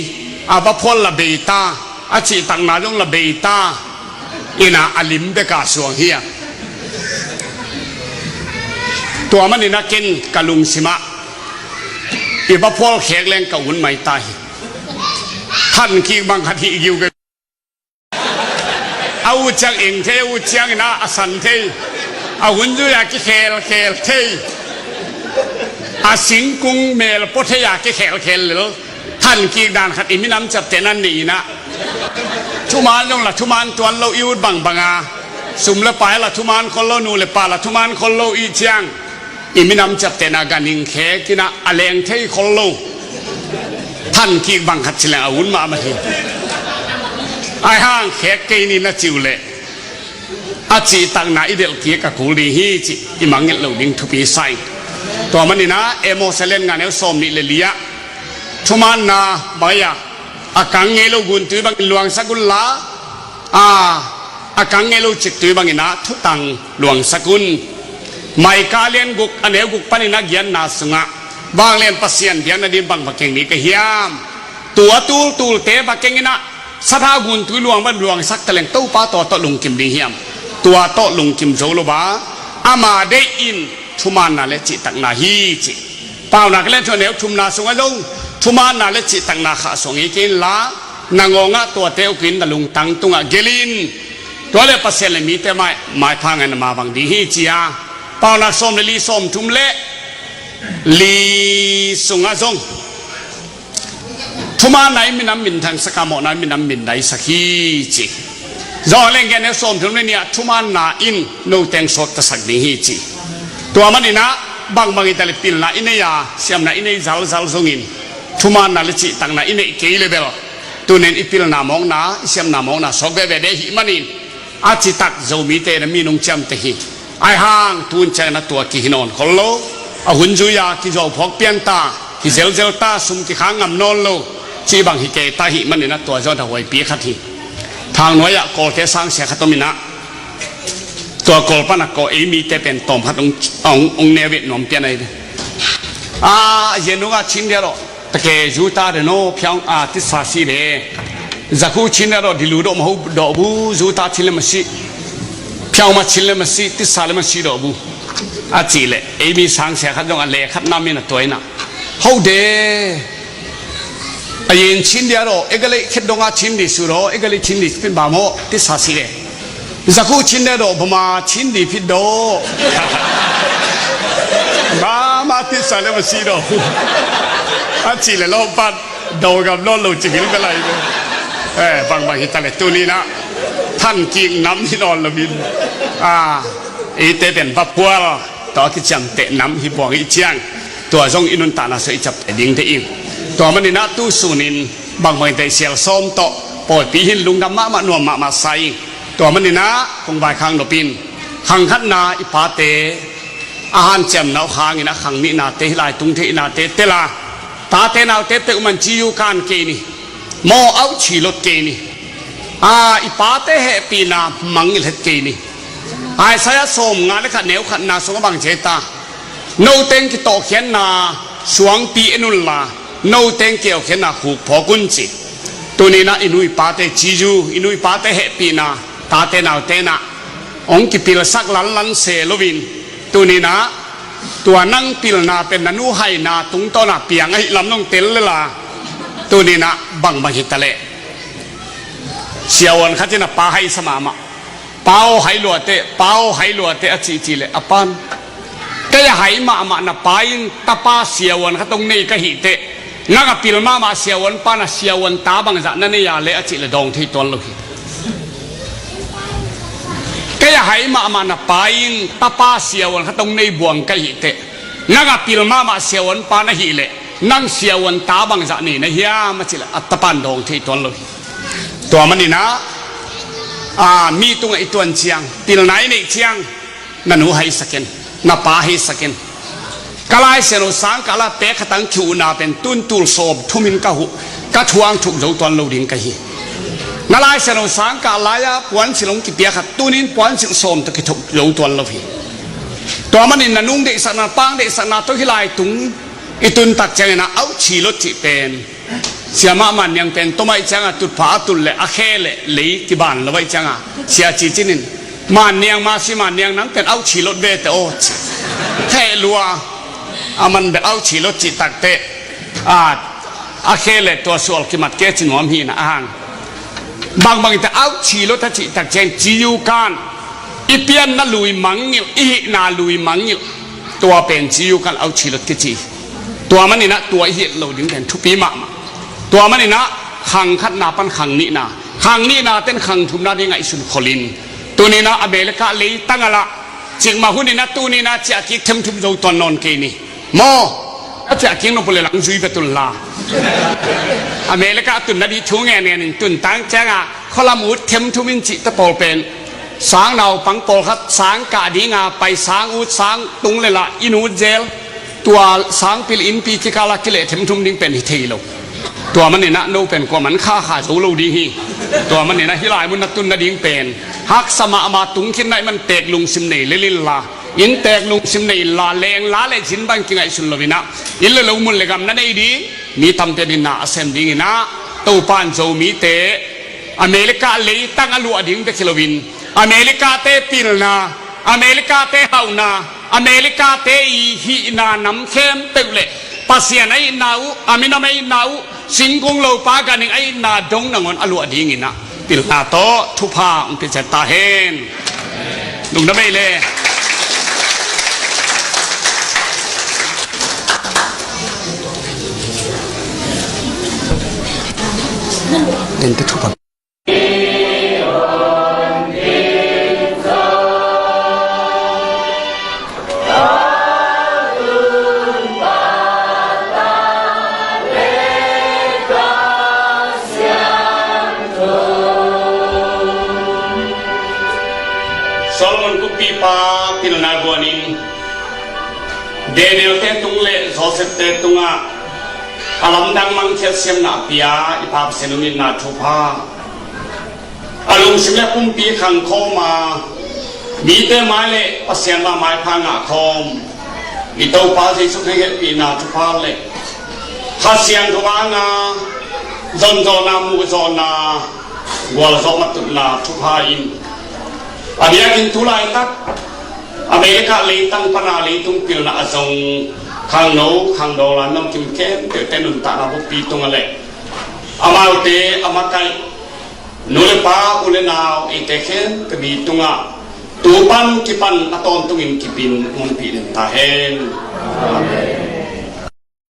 A vaphual la bei ta, a cihtakna zong la bei ta. In ah a lim bek a suang hi a. Tua manin ah ken ka lungsim ah i vaphual khek leng ka un mai ta hi. Than kik bang khat hih giu kei. A ut ciang eng thei, a ut ciangin ah a san thei. A hun zui a kikhelkhel thei. A singkung mel pua thei a kikhelkhel lel. Than kik dan khat i minam ciaptehna nei in ah, thuman zong la thuman tuan lo i ut bangbang a, sum leh pai la thuman khol lo, nu leh pa la thuman khol lo i ciang, i minam ciaptehna ganhing khek in ah a leng thei khol lo. Than kik bang khat ci leng a un mahmah hi. Ahi hang khek kei ni na ci uh leh, a cihtakna i delh kik a kul ding hi cih i mangngilh loh ding thupi sa ing. Tua manin ah Amos a lian nga, neu sawmnih leh li ah, thumaanna bang hi a, a kang ngei lo guntui bangin luangsak un la, a, a kang ngei lo ciktui bangin ah thutang luangsak un. Micah lian guk, a neu guk panin ah giatna sungah, Vanglian Pasian biakna ding bang va keng ding ka hiam? Tua tultulte va keng in ah, sathau guntui luang bang luangsak ta leng Topa tua tawh lungkim ding hiam? Tua tawh lungkim zo lo a, ama deih in thumaanna leh cihtakna hi ci. Paunak lian thum, neu thumna sungah zong thumaanna leh cihtakna khahsuah ngei kei in la, na ngawngah tuate uk in, na lungtang tungah gelh in. Tua leh Pasian leh mite mai, maipha ngaihna mah bang ding hi ci a. Paunak sawm leh li, sawmthum leh li sungah zong, thumaanna in minam minthangsak a, mawhna in minam mindaisak hi ci. Johan lian giat, neu sawmthum leh nih ah, thumaanna in note hong sawttasak ding hi ci. Tua maninah bangbang hi ta le pilna i nei a, siamna i nei zalzal zongin thumaanna le cihtakna i neih kei le bel, tunin i pilna mawkna, i siamna mawkna suak veve dei ahih manin, a citak Zomite na minung ciamteh hi. Aihang tun ciangin a tua kihi nawn khol lo. A hun zui-a kizuau phawk pian ta, kizelzel ta, sum kikhang ngam nawn lo, cih bang hi kei ta ahih manin a tua zawn a huaipi khat hi. Thangnuai-ah Kawlte sangsia khat om inah, tua Kawl pan a Kawl ei mite pen tawm khat ong, ong, ong ne vet nuam pian ahi ve. A, a zian nungah chin dia rawh. Take zu ta de no, phiang a tisa si de. Zakhu chin le dawh, dilu dawh, mahu dawh bu, zu ta chin le masi. Phiang ma chin le masi, tisa le masi dawh bu. A cih leh ei mi sangsia khat zong a le khat na min a tuaina. Ho de. A yin chin dia dawh, e ga lei khet dong a chin di su dawh, e ga lei chin di pin ba maw, tisa si de. Zakhu chin le dawh, bama chin di phit dawh. Bama tisa le masi dawh. A cih le lawmpat dawh gam nawn lo ci gil ka lai ve. Eh, bangbang hi ta le tuninah than kik nam hi nawn lo min. Ah, eite pen va pual, tua kiciamteh nam hi buang i ciang, tua zong i nuntakna sua i ciapteh ding te ing. Tua maninah tu sunin bangbang hi ta le sial sawm tawh pawipi hin lungdam mahmah, nuam mahmah sa ing. Tua maninah kong vaikhak nop in, khang khatna i pate a hanciamna uh hangin a khang nihnate, hih lai tung theihnate tel a, tate naute peuhmah ci-u kan kei ni. Maw, auh ci lot kei ni. A, i pate hehpihna mangngilh het kei ni. Isaiah sawmnga le khat neu khatna sungah bang ci ta? Noteng kitawhkhiatna suangpi en unla, noteng kiaukhiatna khuk phawk un ci. Tuninah i nu i pate ci-u, i nu i pate hehpihna, tate naute nah hong kipilsak lanlan se loin, tuninah tua nang pilna pen na nu haina tungtawnah piang ahih lam nong tel lela. Tuninah bangbang hi ta leh, siavuan khat in a pa haisa mahmah. Pa aw, hai luate, pa aw, hai luate, a cihcih leh a pan, kei a hai mahmah na pa in tapa siavuan khat hong nei ka hih teh, nang a pil mahmah siavuan pan a siavuan ta bangzah na nei a leh, a cih leh dawng thei tuan lo hi. Kei a hai mahmah na pa in tapa siavuan khat hong nei buang ka hih teh, nang a pil mahmah siavuan pa na hih leh, nang siavuan ta bangzah nei na hiam, a cih leh a tapan dawng thei tuan lo hi. Tua maninah, a, mi tungah i tuan ciang, pilna i neih ciang, na nu haisak in, na pa haisak in. Ka Lai Siangtho sangkah la pek khatang ki-uhna pen tun tul sawm thumin ka huh, ka thuang thuk zo tuan lo ding ka hi. Na Lai Siangtho sangkah lai-a puansilh hong kipia khat, tunin puansilh sawm tawh kithuk zo tuan lo hi. Tua manin na nung deihsakna, pang deihsakna tawh hih lai tung i tun tak ciangin a auh ci lot cih pen, Siamah Manniang pen tom ahih ciangah tutphah a tut leh a khe leh lei kiban lo ahih ciangah Sia Ci Cin in, Manniang, Masi Manniang, nang pen auh ci lot ve teh aw ci. Theh lua, a man bek auh ci lot cih tak teh, a, a khe leh tua sual kimat kei ci nuam hi na a hang. Bangbang in teh auh ci lot a cih tak ciang ci-u kan, i pianna lui mangngilh, i hihna lui mangngilh. Tua pen ci-u kan auh ci lot kici. Tua maninah tua i hih loh ding pen thupi mahmah. Tua maninah khang khatna pan khang nihna, khang nihna ten khang thumna ding ngaihsun kholin. Tuninah America leitang a lah, cikmah huninah tuninah ciahkik themthum zo tuan nawn kei ni. Maw, a ciahkik nop uh leh lang zui vet unla. America a tun nading thu ngen ngen in tun tang ciangah khualam ut themthum in cihte pawl pen, sang naupang pawlkhat sang kah dinga pai, sang ut sang tung leh lah inn ut zel. Tua sangpil innpi kikal a kileh themthum ding pen hi thei lo. Tua maninah no pen kuaman khakha zo lo ding hi. Tua maninah hih lai mun na tun nading pen haksa mahmah, tung khin na hih man teek lungsim nei lel inla, inn teek lungsim nei inla, lengla leh zin bang kingaihsun loinah, inn leh lo, mun leh gam na nei ding, mi tampi in na a sem dinginah, Topa in Zomite America leitang a luah ding bek hi loin, America-te pilna, America-te hauhna, America-te i hihna nam khempeuh leh Pasian a itna uh, a minam a itna uh, singkung lopa ganhing a itna dong nangawn a luah dinginah pilna tawh thupha hong pia ciat ta hen. Lungdam ei le. Dente thupha. Solomon kumpipa pilna guanin Daniel te tung le Joseph te tungah a lamdang mangkhiat siamna a pia i Pa Pasian hong itna thupha, a lungsim le pumpi khangkhawm a, mite mai le Pasian mah maipha ngahkhawm i Topa Jesuh Khrih hehpihna thupha le Kha Siangtho hanga zonzawhna, muhzawhna, gualzawh matutna thupha in a biakinn tu laitak America leitang pana leitung pilna a zong khangno khangno la namkim khempeuhte nuntakna bukpi tungah le amaute a makaih nu le pa, u le nau, eite khempeuh mi tungah tu pan kipan a tawntungin kipin hong pih den ta hen. Amen.